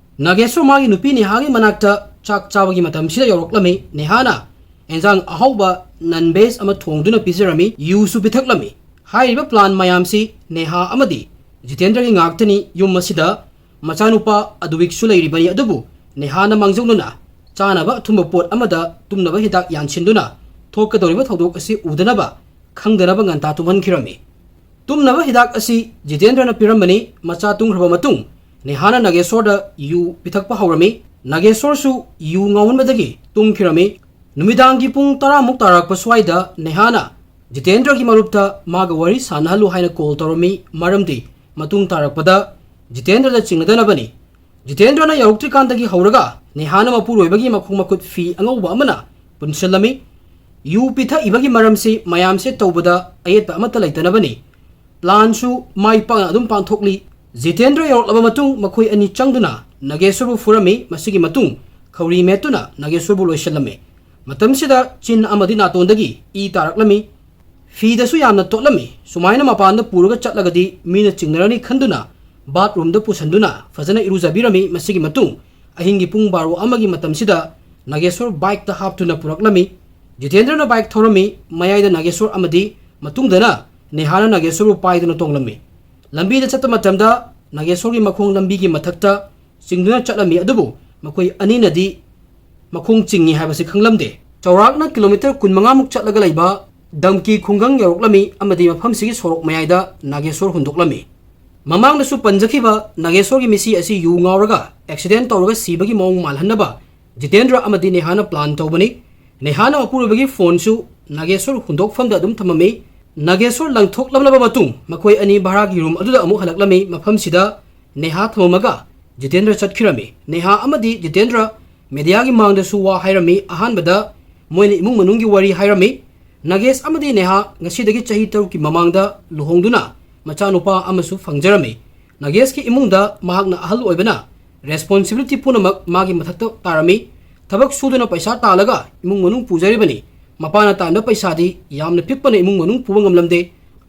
ꯅꯥꯒꯦꯁꯣꯔ ꯃꯥꯒꯤ ꯅꯨꯄꯤ ꯅꯦꯍꯥꯒꯤ ꯃꯅꯥꯛꯇ ꯆꯥꯛ ꯆꯥꯕꯒꯤ ꯃꯇꯝꯁꯤꯗ ꯌꯧꯔꯛꯂꯝꯃꯤ꯫ ꯅꯦꯍꯥꯅ ꯑꯦꯟꯖꯥꯡ ꯑꯍꯥꯎꯕ ꯅꯟ ꯚꯦꯖ ꯑꯃ ꯊꯣꯡꯗꯨꯅ ꯄꯤꯖꯔꯝꯃꯤ, ꯌꯨꯁꯨ ꯄꯤꯊꯛꯂꯝꯃꯤ꯫ ꯍꯥꯏꯔꯤꯕ ꯄ꯭ꯂꯥꯟ ꯃꯌꯥꯝꯁꯤ ꯅꯦꯍꯥ ꯑꯃꯗꯤ ꯖꯤꯇꯦꯟꯗ꯭ꯔꯒꯤ ꯉꯥꯛꯇꯅꯤ ꯌꯨꯝ ꯑꯁꯤꯗ ꯃꯆꯥꯅꯨꯄꯥ ꯑꯗꯨꯋꯤꯛꯁꯨ ꯂꯩꯔꯤꯕꯅꯤ꯫ ꯑꯗꯨꯕꯨ ꯅꯦꯍꯥꯅ ꯃꯥꯡꯖꯧꯅꯅ ꯆꯥꯅꯕ ꯑꯊꯨꯝꯕ ꯄꯣꯠ ꯑꯃꯗ ꯇꯨꯝꯅꯕ ꯍꯤꯗꯥꯛ ꯌꯥꯟꯁꯤꯟꯗꯨꯅ ꯊꯣꯛꯀꯗꯧꯔꯤꯕ ꯊꯧꯗꯣꯛ ꯑꯁꯤ ꯎꯗꯅꯕ, ꯈꯪꯗꯅꯕ ꯉꯟꯇꯥ ꯇꯨꯝꯍꯟꯈꯤꯔꯝꯃꯤ꯫ ꯇꯨꯝꯅꯕ ꯍꯤꯗꯥꯛ ꯑꯁꯤ ꯖꯤꯇꯦꯟꯗ꯭ꯔꯅ ꯄꯤꯔꯝꯕꯅꯤ꯫ ꯃꯆꯥ ꯇꯨꯝꯈ꯭ꯔꯕ ꯃꯇꯨꯡ ꯅꯦꯍꯥꯅ ꯅꯥꯒꯦꯁꯣꯔꯗ ꯌꯨ ꯄꯤꯊꯛꯄ ꯍꯧꯔꯝꯃꯤ꯫ ꯅꯥꯒꯦꯁꯣꯔꯁꯨ ꯌꯨ ꯉꯥꯎꯃꯟꯕꯗꯒꯤ ꯇꯨꯝꯈꯤꯔꯝꯃꯤ꯫ ꯅꯨꯃꯤꯗꯥꯡꯒꯤ ꯄꯨꯡ ꯇꯔꯥꯃꯨꯛ ꯇꯥꯔꯛꯄ ꯁ꯭ꯋꯥꯏꯗ ꯅꯦꯍꯥꯅ ꯖꯤꯇꯦꯟꯗ꯭ꯔꯒꯤ ꯃꯔꯨꯞꯇ ꯃꯥꯒ ꯋꯥꯔꯤ ꯁꯥꯟꯅꯍꯜꯂꯨ ꯍꯥꯏꯅ ꯀꯣꯜ ꯇꯧꯔꯝꯃꯤ, ꯃꯔꯝꯗꯤ ꯃꯇꯨꯡ ꯇꯥꯔꯛꯄꯗ ꯖꯤꯇꯦꯟꯗ꯭ꯔꯗ ꯆꯤꯡꯅꯗꯅꯕꯅꯤ꯫ ꯖꯤꯇꯦꯟꯗ꯭ꯔꯅ ꯌꯧꯔꯛꯇ꯭ꯔꯤꯀꯥꯟꯗꯒꯤ ꯍꯧꯔꯒ ꯅꯦꯍꯥꯅ ꯃꯄꯨꯔꯣꯏꯕꯒꯤ ꯃꯈꯣꯡ ꯃꯈꯨꯠ ꯐꯤ ꯑꯉꯧꯕ ꯑꯃꯅ ꯄꯨꯟꯁꯤꯜꯂꯝꯃꯤ꯫ ꯌꯨ ꯄꯤꯊꯛꯏꯕꯒꯤ ꯃꯔꯝꯁꯤ ꯃꯌꯥꯝꯁꯦ ꯇꯧꯕꯗ ꯑꯌꯦꯠꯄ ꯑꯃꯠꯇ ꯂꯩꯇꯅꯕꯅꯤ꯫ ꯄ꯭ꯂꯥꯟꯁꯨ ꯃꯥꯏ ꯄꯥꯛꯅ ꯑꯗꯨꯝ ꯄꯥꯡꯊꯣꯛꯂꯤ꯫ ꯖꯤꯇꯦꯟꯗ꯭ꯔ ꯌꯧꯔꯛꯂꯕ ꯃꯇꯨꯡ ꯃꯈꯣꯏ ꯑꯅꯤ ꯆꯪꯗꯨꯅ ꯅꯥꯒꯦꯁꯣꯔꯕꯨ ꯐꯨꯔꯝꯃꯤ꯫ ꯃꯁꯤꯒꯤ ꯃꯇꯨꯡ ꯈꯧꯔꯤ ꯃꯦꯠꯇꯨꯅ ꯅꯥꯒꯦꯁꯣꯔꯕꯨ ꯂꯣꯏꯁꯤꯜꯂꯝꯃꯤ꯫ ꯃꯇꯝꯁꯤꯗ ꯆꯤꯟ ꯑꯃꯗꯤ ꯅꯥꯇꯣꯟꯗꯒꯤ ꯏ ꯇꯥꯔꯛꯂꯝꯃꯤ꯫ ꯐꯤꯗꯁꯨ ꯌꯥꯝꯅ ꯇꯣꯠꯂꯝꯃꯤ꯫ ꯁꯨꯃꯥꯏꯅ ꯃꯄꯥꯟꯗ ꯄꯨꯔꯒ ꯆꯠꯂꯒꯗꯤ ꯃꯤꯅ ꯆꯤꯡꯅꯔꯅꯤ ꯈꯟꯗꯨꯅ ꯕꯥꯠꯔꯨꯝꯗ ꯄꯨꯁꯟꯗꯨꯅ ꯐꯖꯅ ꯏꯔꯨꯖꯕꯤꯔꯝꯃꯤ꯫ ꯃꯁꯤꯒꯤ ꯃꯇꯨꯡ ꯑꯍꯤꯡꯒꯤ ꯄꯨꯡ ꯕꯥꯔꯣ ꯑꯃꯒꯤ ꯃꯇꯝꯁꯤꯗ ꯅꯥꯒꯦꯁꯣꯔ ꯕꯥꯏꯛꯇ ꯍꯥꯞꯇꯨꯅ ꯄꯨꯔꯛꯂꯝꯃꯤ꯫ ꯖꯤꯇꯦꯟꯗ꯭ꯔꯅ ꯕꯥꯏꯛ ꯊꯧꯔꯝꯃꯤ꯫ ꯃꯌꯥꯏꯗ ꯅꯥꯒꯦꯁꯣꯔ ꯑꯃꯗꯤ ꯃꯇꯨꯡꯗꯅ ꯅꯦꯍꯥꯅ ꯅꯥꯒꯦꯁꯣꯔꯕꯨ ꯄꯥꯏꯗꯨꯅ ꯇꯣꯡꯂꯝꯃꯤ꯫ ꯂꯝꯕꯤꯗ ꯆꯠꯄ ꯃꯇꯝꯗ ꯅꯥꯒꯦꯁꯣꯔꯒꯤ ꯃꯈꯣꯡ ꯂꯝꯕꯤꯒꯤ ꯃꯊꯛꯇ ꯆꯤꯡꯗꯨꯅ ꯆꯠꯂꯝꯃꯤ꯫ ꯑꯗꯨꯕꯨ ꯃꯈꯣꯏ ꯑꯅꯤꯅꯗꯤ ꯃꯈꯣꯡ ꯆꯤꯡꯉꯤ ꯍꯥꯏꯕꯁꯤ ꯈꯪꯂꯝꯗꯦ꯫ ꯆꯥꯎꯔꯥꯛꯅ ꯀꯤꯂꯣꯃꯤꯇꯔ ꯀꯨꯟꯃꯉꯥꯃꯨꯛ ꯆꯠꯂꯒ ꯂꯩꯕ ꯗꯝꯀꯤ ꯈꯨꯡꯒꯪ ꯌꯧꯔꯛꯂꯝꯃꯤ ꯑꯃꯗꯤ ꯃꯐꯝꯁꯤꯒꯤ ꯁꯣꯔꯣꯛ ꯃꯌꯥꯏꯗ ꯅꯥꯒꯦꯁꯣꯔ ꯍꯨꯟꯗꯣꯛꯂꯝꯃꯤ꯫ ꯃꯃꯥꯡꯗꯁꯨ ꯄꯟꯖꯈꯤꯕ ꯅꯥꯒꯦꯁꯣꯔꯒꯤ ꯃꯤꯁꯤ ꯑꯁꯤ ꯌꯨ ꯉꯥꯎꯔꯒ ꯑꯦꯛꯁꯤꯗꯦꯟ ꯇꯧꯔꯒ ꯁꯤꯕꯒꯤ ꯃꯑꯣꯡ ꯃꯥꯜꯍꯟꯅꯕ ꯖꯤꯇꯦꯟꯗ꯭ꯔ ꯑꯃꯗꯤ ꯅꯦꯍꯥꯅ ꯄ꯭ꯂꯥꯟ ꯇꯧꯕꯅꯤ꯫ ꯅꯦꯍꯥꯅ ꯃꯄꯨꯔꯣꯏꯕꯒꯤ ꯐꯣꯟꯁꯨ ꯅꯥꯒꯦꯁꯣꯔ ꯍꯨꯟꯗꯣꯛꯐꯝꯗ ꯑꯗꯨꯝ ꯊꯝꯃꯝꯃꯤ꯫ ꯅꯥꯒꯦꯁꯣꯔ ꯂꯪꯊꯣꯛꯂꯝꯂꯕ ꯃꯇꯨꯡ ꯃꯈꯣꯏ ꯑꯅꯤ ꯚꯔꯥꯒꯤ ꯔꯨꯝ ꯑꯗꯨꯗ ꯑꯃꯨꯛ ꯍꯜꯂꯛꯂꯝꯃꯤ꯫ ꯃꯐꯝꯁꯤꯗ ꯅꯦꯍꯥ ꯊꯝꯃꯝꯃꯒ ꯖꯤꯇꯦꯟꯗ꯭ꯔ ꯆꯠꯈꯤꯔꯝꯃꯤ꯫ ꯅꯦꯍꯥ ꯑꯃꯗꯤ ꯖꯤꯇꯦꯟꯗ꯭ꯔ ꯃꯦꯗꯤꯌꯥꯒꯤ ꯃꯥꯡꯗꯁꯨ ꯋꯥ ꯍꯥꯏꯔꯝꯃꯤ꯫ ꯑꯍꯥꯟꯕꯗ ꯃꯣꯏꯅ ꯏꯃꯨꯡ ꯃꯅꯨꯡꯒꯤ ꯋꯥꯔꯤ ꯍꯥꯏꯔꯝꯃꯤ꯫ ꯅꯥꯒꯦꯁ ꯑꯃꯗꯤ ꯅꯦꯍꯥ ꯉꯁꯤꯗꯒꯤ ꯆꯍꯤ ꯇꯔꯨꯛꯀꯤ ꯃꯃꯥꯡꯗ ꯂꯨꯍꯣꯡꯗꯨꯅ ꯃꯆꯥꯅꯨꯄꯥ ꯑꯃꯁꯨ ꯐꯪꯖꯔꯝꯃꯤ꯫ ꯅꯥꯒꯦꯁꯀꯤ ꯏꯃꯨꯡꯗ ꯃꯍꯥꯛꯅ ꯑꯍꯜ ꯑꯣꯏꯕꯅ ꯔꯦꯁꯄꯣꯟꯁꯤꯕꯤꯂꯤꯇꯤ ꯄꯨꯝꯅꯃꯛ ꯃꯥꯒꯤ ꯃꯊꯛꯇ ꯇꯥꯔꯝꯃꯤ꯫ ꯊꯕꯛ ꯁꯨꯗꯨꯅ ꯄꯩꯁꯥ ꯇꯥꯜꯂꯒ ꯏꯃꯨꯡ ꯃꯅꯨꯡ ꯄꯨꯖꯔꯤꯕꯅꯤ꯫ ꯃꯄꯥꯅ ꯇꯥꯟꯕ ꯄꯩꯁꯥꯗꯤ ꯌꯥꯝꯅ ꯄꯤꯛꯄꯅ ꯏꯃꯨꯡ ꯃꯅꯨꯡ ꯄꯨꯕ ꯉꯝꯂꯝꯗꯦ꯫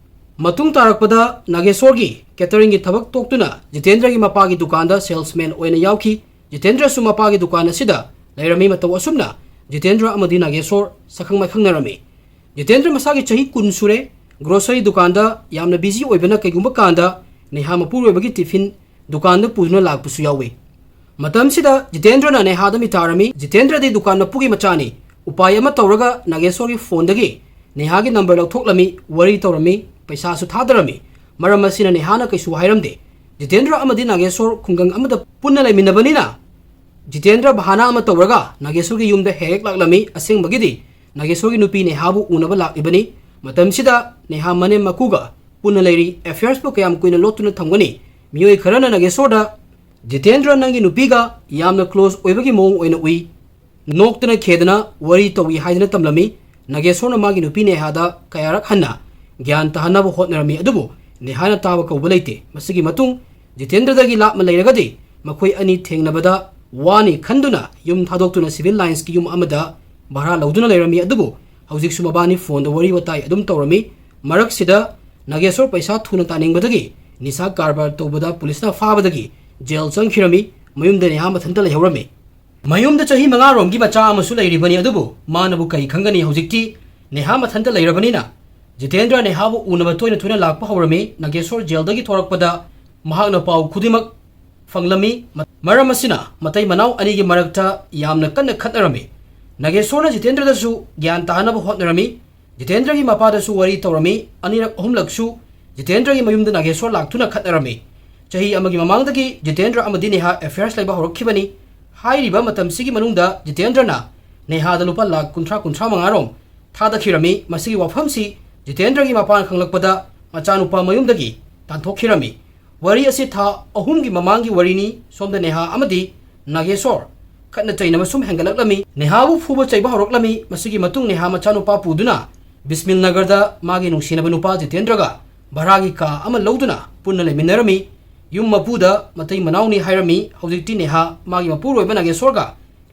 ꯃꯇꯨꯡ ꯇꯥꯔꯛꯄꯗ ꯅꯥꯒꯦꯁꯣꯔꯒꯤ ꯀꯦꯇꯔꯤꯡꯒꯤ ꯊꯕꯛ ꯇꯣꯛꯇꯨꯅ ꯖꯤꯇꯦꯟꯗ꯭ꯔꯒꯤ ꯃꯄꯥꯒꯤ ꯗꯨꯀꯥꯟꯗ ꯁꯦꯜꯁꯃꯦꯟ ꯑꯣꯏꯅ ꯌꯥꯎꯈꯤ꯫ ꯖꯤꯇꯦꯟꯗ꯭ꯔꯁꯨ ꯃꯄꯥꯒꯤ ꯗꯨꯀꯥꯟ ꯑꯁꯤꯗ ꯂꯩꯔꯝꯃꯤ꯫ ꯃꯇꯧ ꯑꯁꯨꯝꯅ ꯖꯤꯇꯦꯟꯗ꯭ꯔ ꯑꯃꯗꯤ ꯅꯥꯒꯦꯁꯣꯔ ꯁꯛꯈꯪ ꯃꯥꯏꯈꯪꯅꯔꯝꯃꯤ꯫ ꯖꯤꯇꯦꯟꯗ꯭ꯔ ꯃꯁꯥꯒꯤ ꯆꯍꯤ ꯀꯨꯟ ꯁꯨꯔꯦ꯫ ꯒ꯭ꯔꯣꯁꯔꯤ ꯗꯨꯀꯥꯟꯗ ꯌꯥꯝꯅ ꯕꯤꯖꯤ ꯑꯣꯏꯕꯅ ꯀꯩꯒꯨꯝꯕ ꯀꯥꯟꯗ ꯅꯦꯍꯥ ꯃꯄꯨꯔꯣꯏꯕꯒꯤ ꯇꯤꯐꯤꯟ ꯗꯨꯀꯥꯟꯗ ꯄꯨꯗꯨꯅ ꯂꯥꯛꯄꯁꯨ ꯌꯥꯎꯏ꯫ ꯃꯇꯝꯁꯤꯗ ꯖꯤꯇꯦꯟꯗ꯭ꯔꯅ ꯅꯦꯍꯥꯗ ꯃꯤꯇꯥꯔꯝꯃꯤ꯫ ꯖꯤꯇꯦꯟꯗ꯭ꯔꯗꯤ ꯗꯨꯀꯥꯟ ꯃꯄꯨꯒꯤ ꯃꯆꯥꯅꯤ꯫ ꯎꯄꯥꯏ ꯑꯃ ꯇꯧꯔꯒ ꯅꯥꯒꯦꯁꯣꯔꯒꯤ ꯐꯣꯟꯗꯒꯤ ꯅꯦꯍꯥꯒꯤ ꯅꯝꯕꯔ ꯂꯧꯊꯣꯛꯂꯝꯃꯤ, ꯋꯥꯔꯤ ꯇꯧꯔꯝꯃꯤ, ꯄꯩꯁꯥꯁꯨ ꯊꯥꯗꯔꯝꯃꯤ꯫ ꯃꯔꯝ ꯑꯁꯤꯅ ꯅꯦꯍꯥꯅ ꯀꯩꯁꯨ ꯍꯥꯏꯔꯝꯗꯦ꯫ ꯖꯤꯇꯦꯟꯗ꯭ꯔ ꯑꯃꯗꯤ ꯅꯥꯒꯦꯁꯣꯔ ꯈꯨꯡꯒꯪ ꯑꯃꯗ ꯄꯨꯟꯅ ꯂꯩꯃꯤꯟꯅꯕꯅꯤꯅ ꯖꯤꯇꯦꯟꯗ꯭ꯔ ꯕꯍꯥꯅꯥ ꯑꯃ ꯇꯧꯔꯒ ꯅꯥꯒꯦꯁꯣꯔꯒꯤ ꯌꯨꯝꯗ ꯍꯦꯛ ꯍꯦꯛ ꯂꯥꯛꯂꯝꯃꯤ꯫ ꯑꯁꯦꯡꯕꯒꯤꯗꯤ ꯅꯥꯒꯦꯁꯣꯔꯒꯤ ꯅꯨꯄꯤ ꯅꯦꯍꯥꯕꯨ ꯎꯅꯕ ꯂꯥꯛꯂꯤꯕꯅꯤ꯫ ꯃꯇꯝꯁꯤꯗ ꯅꯦꯍꯥ ꯃꯅꯦꯝ ꯃꯀꯨꯒ ꯄꯨꯟꯅ ꯂꯩꯔꯤ꯫ ꯑꯦꯐꯤꯌꯔꯁꯄꯨ ꯀꯌꯥꯝ ꯀꯨꯏꯅ ꯂꯣꯠꯇꯨꯅ ꯊꯝꯒꯅꯤ? ꯃꯤꯑꯣꯏ ꯈꯔꯅ ꯅꯥꯒꯦꯁꯣꯔꯗ, "ꯖꯤꯇꯦꯟꯗ꯭ꯔ ꯅꯪꯒꯤ ꯅꯨꯄꯤꯒ ꯌꯥꯝꯅ ꯀ꯭ꯂꯣꯖ ꯑꯣꯏꯕꯒꯤ ꯃꯑꯣꯡ ꯑꯣꯏꯅ ꯎꯏ, ꯅꯣꯛꯇꯅ ꯈꯦꯗꯅ ꯋꯥꯔꯤ ꯇꯧꯏ" ꯍꯥꯏꯗꯨꯅ ꯇꯝꯂꯝꯃꯤ꯫ ꯅꯥꯒꯦꯁꯣꯔꯅ ꯃꯥꯒꯤ ꯅꯨꯄꯤ ꯅꯦꯍꯥꯗ ꯀꯌꯥꯔꯛ ꯍꯟꯅ ꯒ꯭ꯌꯥꯟ ꯇꯥꯍꯟꯅꯕ ꯍꯣꯠꯅꯔꯝꯃꯤ, ꯑꯗꯨꯕꯨ ꯅꯦꯍꯥꯅ ꯇꯥꯕ ꯀꯧꯕ ꯂꯩꯇꯦ꯫ ꯃꯁꯤꯒꯤ ꯃꯇꯨꯡ ꯖꯤꯇꯦꯟꯗ꯭ꯔꯗꯒꯤ ꯂꯥꯞꯅ ꯂꯩꯔꯒꯗꯤ ꯃꯈꯣꯏ ꯑꯅꯤ ꯊꯦꯡꯅꯕꯗ ꯋꯥꯅꯤ ꯈꯟꯗꯨꯅ ꯌꯨꯝ ꯊꯥꯗꯣꯛꯇꯨꯅ ꯁꯤꯚꯤꯜ ꯂꯥꯏꯟꯁꯀꯤ ꯌꯨꯝ ꯑꯃꯗ ꯚꯔꯥ ꯂꯧꯗꯨꯅ ꯂꯩꯔꯝꯃꯤ꯫ ꯑꯗꯨꯕꯨ ꯍꯧꯖꯤꯛꯁꯨ ꯃꯕꯥꯅꯤ ꯐꯣꯟꯗ ꯋꯥꯔꯤ ꯋꯥꯇꯥꯏ ꯑꯗꯨꯝ ꯇꯧꯔꯝꯃꯤ꯫ ꯃꯔꯛꯁꯤꯗ ꯅꯥꯒꯦꯁꯣꯔ ꯄꯩꯁꯥ ꯊꯨꯅ ꯇꯥꯅꯤꯡꯕꯗꯒꯤ ꯅꯤꯁꯥ ꯀꯔꯕꯥꯔ ꯇꯧꯕꯗ ꯄꯨꯂꯤꯁꯅ ꯐꯥꯕꯗꯒꯤ ꯖꯦꯜ ꯆꯪꯈꯤꯔꯝꯃꯤ꯫ ꯃꯌꯨꯝꯗ ꯅꯦꯍꯥ ꯃꯊꯟꯇ ꯂꯩꯍꯧꯔꯝꯃꯤ꯫ ꯃꯌꯨꯝꯗ ꯆꯍꯤ ꯃꯉꯥꯔꯣꯝꯒꯤ ꯃꯆꯥ ꯑꯃꯁꯨ ꯂꯩꯔꯤꯕꯅꯤ, ꯑꯗꯨꯕꯨ ꯃꯥꯅꯕꯨ ꯀꯔꯤ ꯈꯪꯒꯅꯤ? ꯍꯧꯖꯤꯛꯇꯤ ꯅꯦꯍꯥ ꯃꯊꯟꯇ ꯂꯩꯔꯕꯅꯤꯅ ꯖꯤꯇꯦꯟꯗ꯭ꯔ ꯅꯦꯍꯥꯕꯨ ꯎꯅꯕ ꯇꯣꯏꯅ ꯇꯣꯏꯅ ꯂꯥꯛꯄ ꯍꯧꯔꯝꯃꯤ꯫ ꯅꯥꯒꯦꯁꯣꯔ ꯖꯦꯜꯗꯒꯤ ꯊꯣꯔꯛꯄꯗ ꯃꯍꯥꯛꯅ ꯄꯥꯎ ꯈꯨꯗꯤꯡꯃꯛ ꯐꯪꯂꯝꯃꯤ꯫ ꯃ-, ꯃꯔꯝ ꯑꯁꯤꯅ ꯃꯇꯩ ꯃꯅꯥꯎ ꯑꯅꯤꯒꯤ ꯃꯔꯛꯇ ꯌꯥꯝꯅ ꯀꯟꯅ ꯈꯠꯅꯔꯝꯃꯤ꯫ ꯅꯥꯒꯦꯁꯣꯔꯅ ꯖꯤꯇꯦꯟꯗ꯭ꯔꯗꯁꯨ ꯒ꯭ꯌꯥꯟ ꯇꯥꯍꯟꯅꯕ ꯍꯣꯠꯅꯔꯝꯃꯤ꯫ ꯖꯤꯇꯦꯟꯗ꯭ꯔꯒꯤ ꯃꯄꯥꯗꯁꯨ ꯋꯥꯔꯤ ꯇꯧꯔꯝꯃꯤ꯫ ꯑꯅꯤꯔꯛ ꯑꯍꯨꯝꯂꯛꯁꯨ ꯖꯤꯇꯦꯟꯗ꯭ꯔꯒꯤ ꯃꯌꯨꯝꯗ ꯅꯥꯒꯦꯁꯣꯔ ꯂꯥꯛꯇꯨꯅ ꯈꯠꯅꯔꯝꯃꯤ꯫ ꯆꯍꯤ ꯑꯃꯒꯤ ꯃꯃꯥꯡꯗꯒꯤ ꯖꯤꯇꯦꯟꯗ꯭ꯔ ꯑꯃꯗꯤ ꯅꯦꯍꯥ ꯑꯦꯐꯤꯌꯔꯁ ꯂꯩꯕ ꯍꯧꯔꯛꯈꯤꯕꯅꯤ꯫ ꯍꯥꯏꯔꯤꯕ ꯃꯇꯝꯁꯤꯒꯤ ꯃꯅꯨꯡꯗ ꯖꯤꯇꯦꯟꯗ꯭ꯔꯅ ꯅꯦꯍꯥꯗ ꯂꯨꯄꯥ ꯂꯥꯈ ꯀꯨꯟꯊ꯭ꯔꯥ, ꯀꯨꯟꯊ꯭ꯔꯥ ꯃꯉꯥ ꯔꯣꯝ ꯊꯥꯗꯈꯤꯔꯝꯃꯤ꯫ ꯃꯁꯤꯒꯤ ꯋꯥꯐꯝꯁꯤ ꯖꯤꯇꯦꯟꯗ꯭ꯔꯒꯤ ꯃꯄꯥꯅ ꯈꯪꯂꯛꯄꯗ ꯃꯆꯥꯅꯨꯄꯥ ꯃꯌꯨꯝꯗꯒꯤ ꯇꯥꯟꯊꯣꯛꯈꯤꯔꯝꯃꯤ꯫ ꯋꯥꯔꯤ ꯑꯁꯤ ꯊꯥ ꯑꯍꯨꯝꯒꯤ ꯃꯃꯥꯡꯒꯤ ꯋꯥꯔꯤꯅꯤ꯫ ꯁꯣꯝꯗ ꯅꯦꯍꯥ ꯑꯃꯗꯤ ꯅꯥꯒꯦꯁꯣꯔ ꯈꯠꯅ ꯆꯩꯅꯕ ꯁꯨꯝ ꯍꯦꯟꯒꯠꯂꯛꯂꯝꯃꯤ꯫ ꯅꯦꯍꯥꯕꯨ ꯐꯨꯕ ꯆꯩꯕ ꯍꯧꯔꯛꯂꯝꯃꯤ꯫ ꯃꯁꯤꯒꯤ ꯃꯇꯨꯡ ꯅꯦꯍꯥ ꯃꯆꯥꯅꯨꯄꯥ ꯄꯨꯗꯨꯅ ꯕꯤꯁꯃꯤꯜ ꯅꯒꯔꯗ ꯃꯥꯒꯤ ꯅꯨꯡꯁꯤꯅꯕ ꯅꯨꯄꯥ ꯖꯤꯇꯦꯟꯗ꯭ꯔꯒ ꯚꯔꯥꯒꯤ ꯀꯥ ꯑꯃ ꯂꯧꯗꯨꯅ ꯄꯨꯟꯅ ꯂꯩꯃꯤꯟꯅꯔꯝꯃꯤ꯫ ꯌꯨꯝ ꯃꯄꯨꯗ ꯃꯇꯩ ꯃꯅꯥꯎꯅꯤ ꯍꯥꯏꯔꯝꯃꯤ꯫ ꯍꯧꯖꯤꯛꯇꯤ ꯅꯦꯍꯥ ꯃꯥꯒꯤ ꯃꯄꯨꯔꯣꯏꯕ ꯅꯥꯒꯦꯁꯣꯔꯒ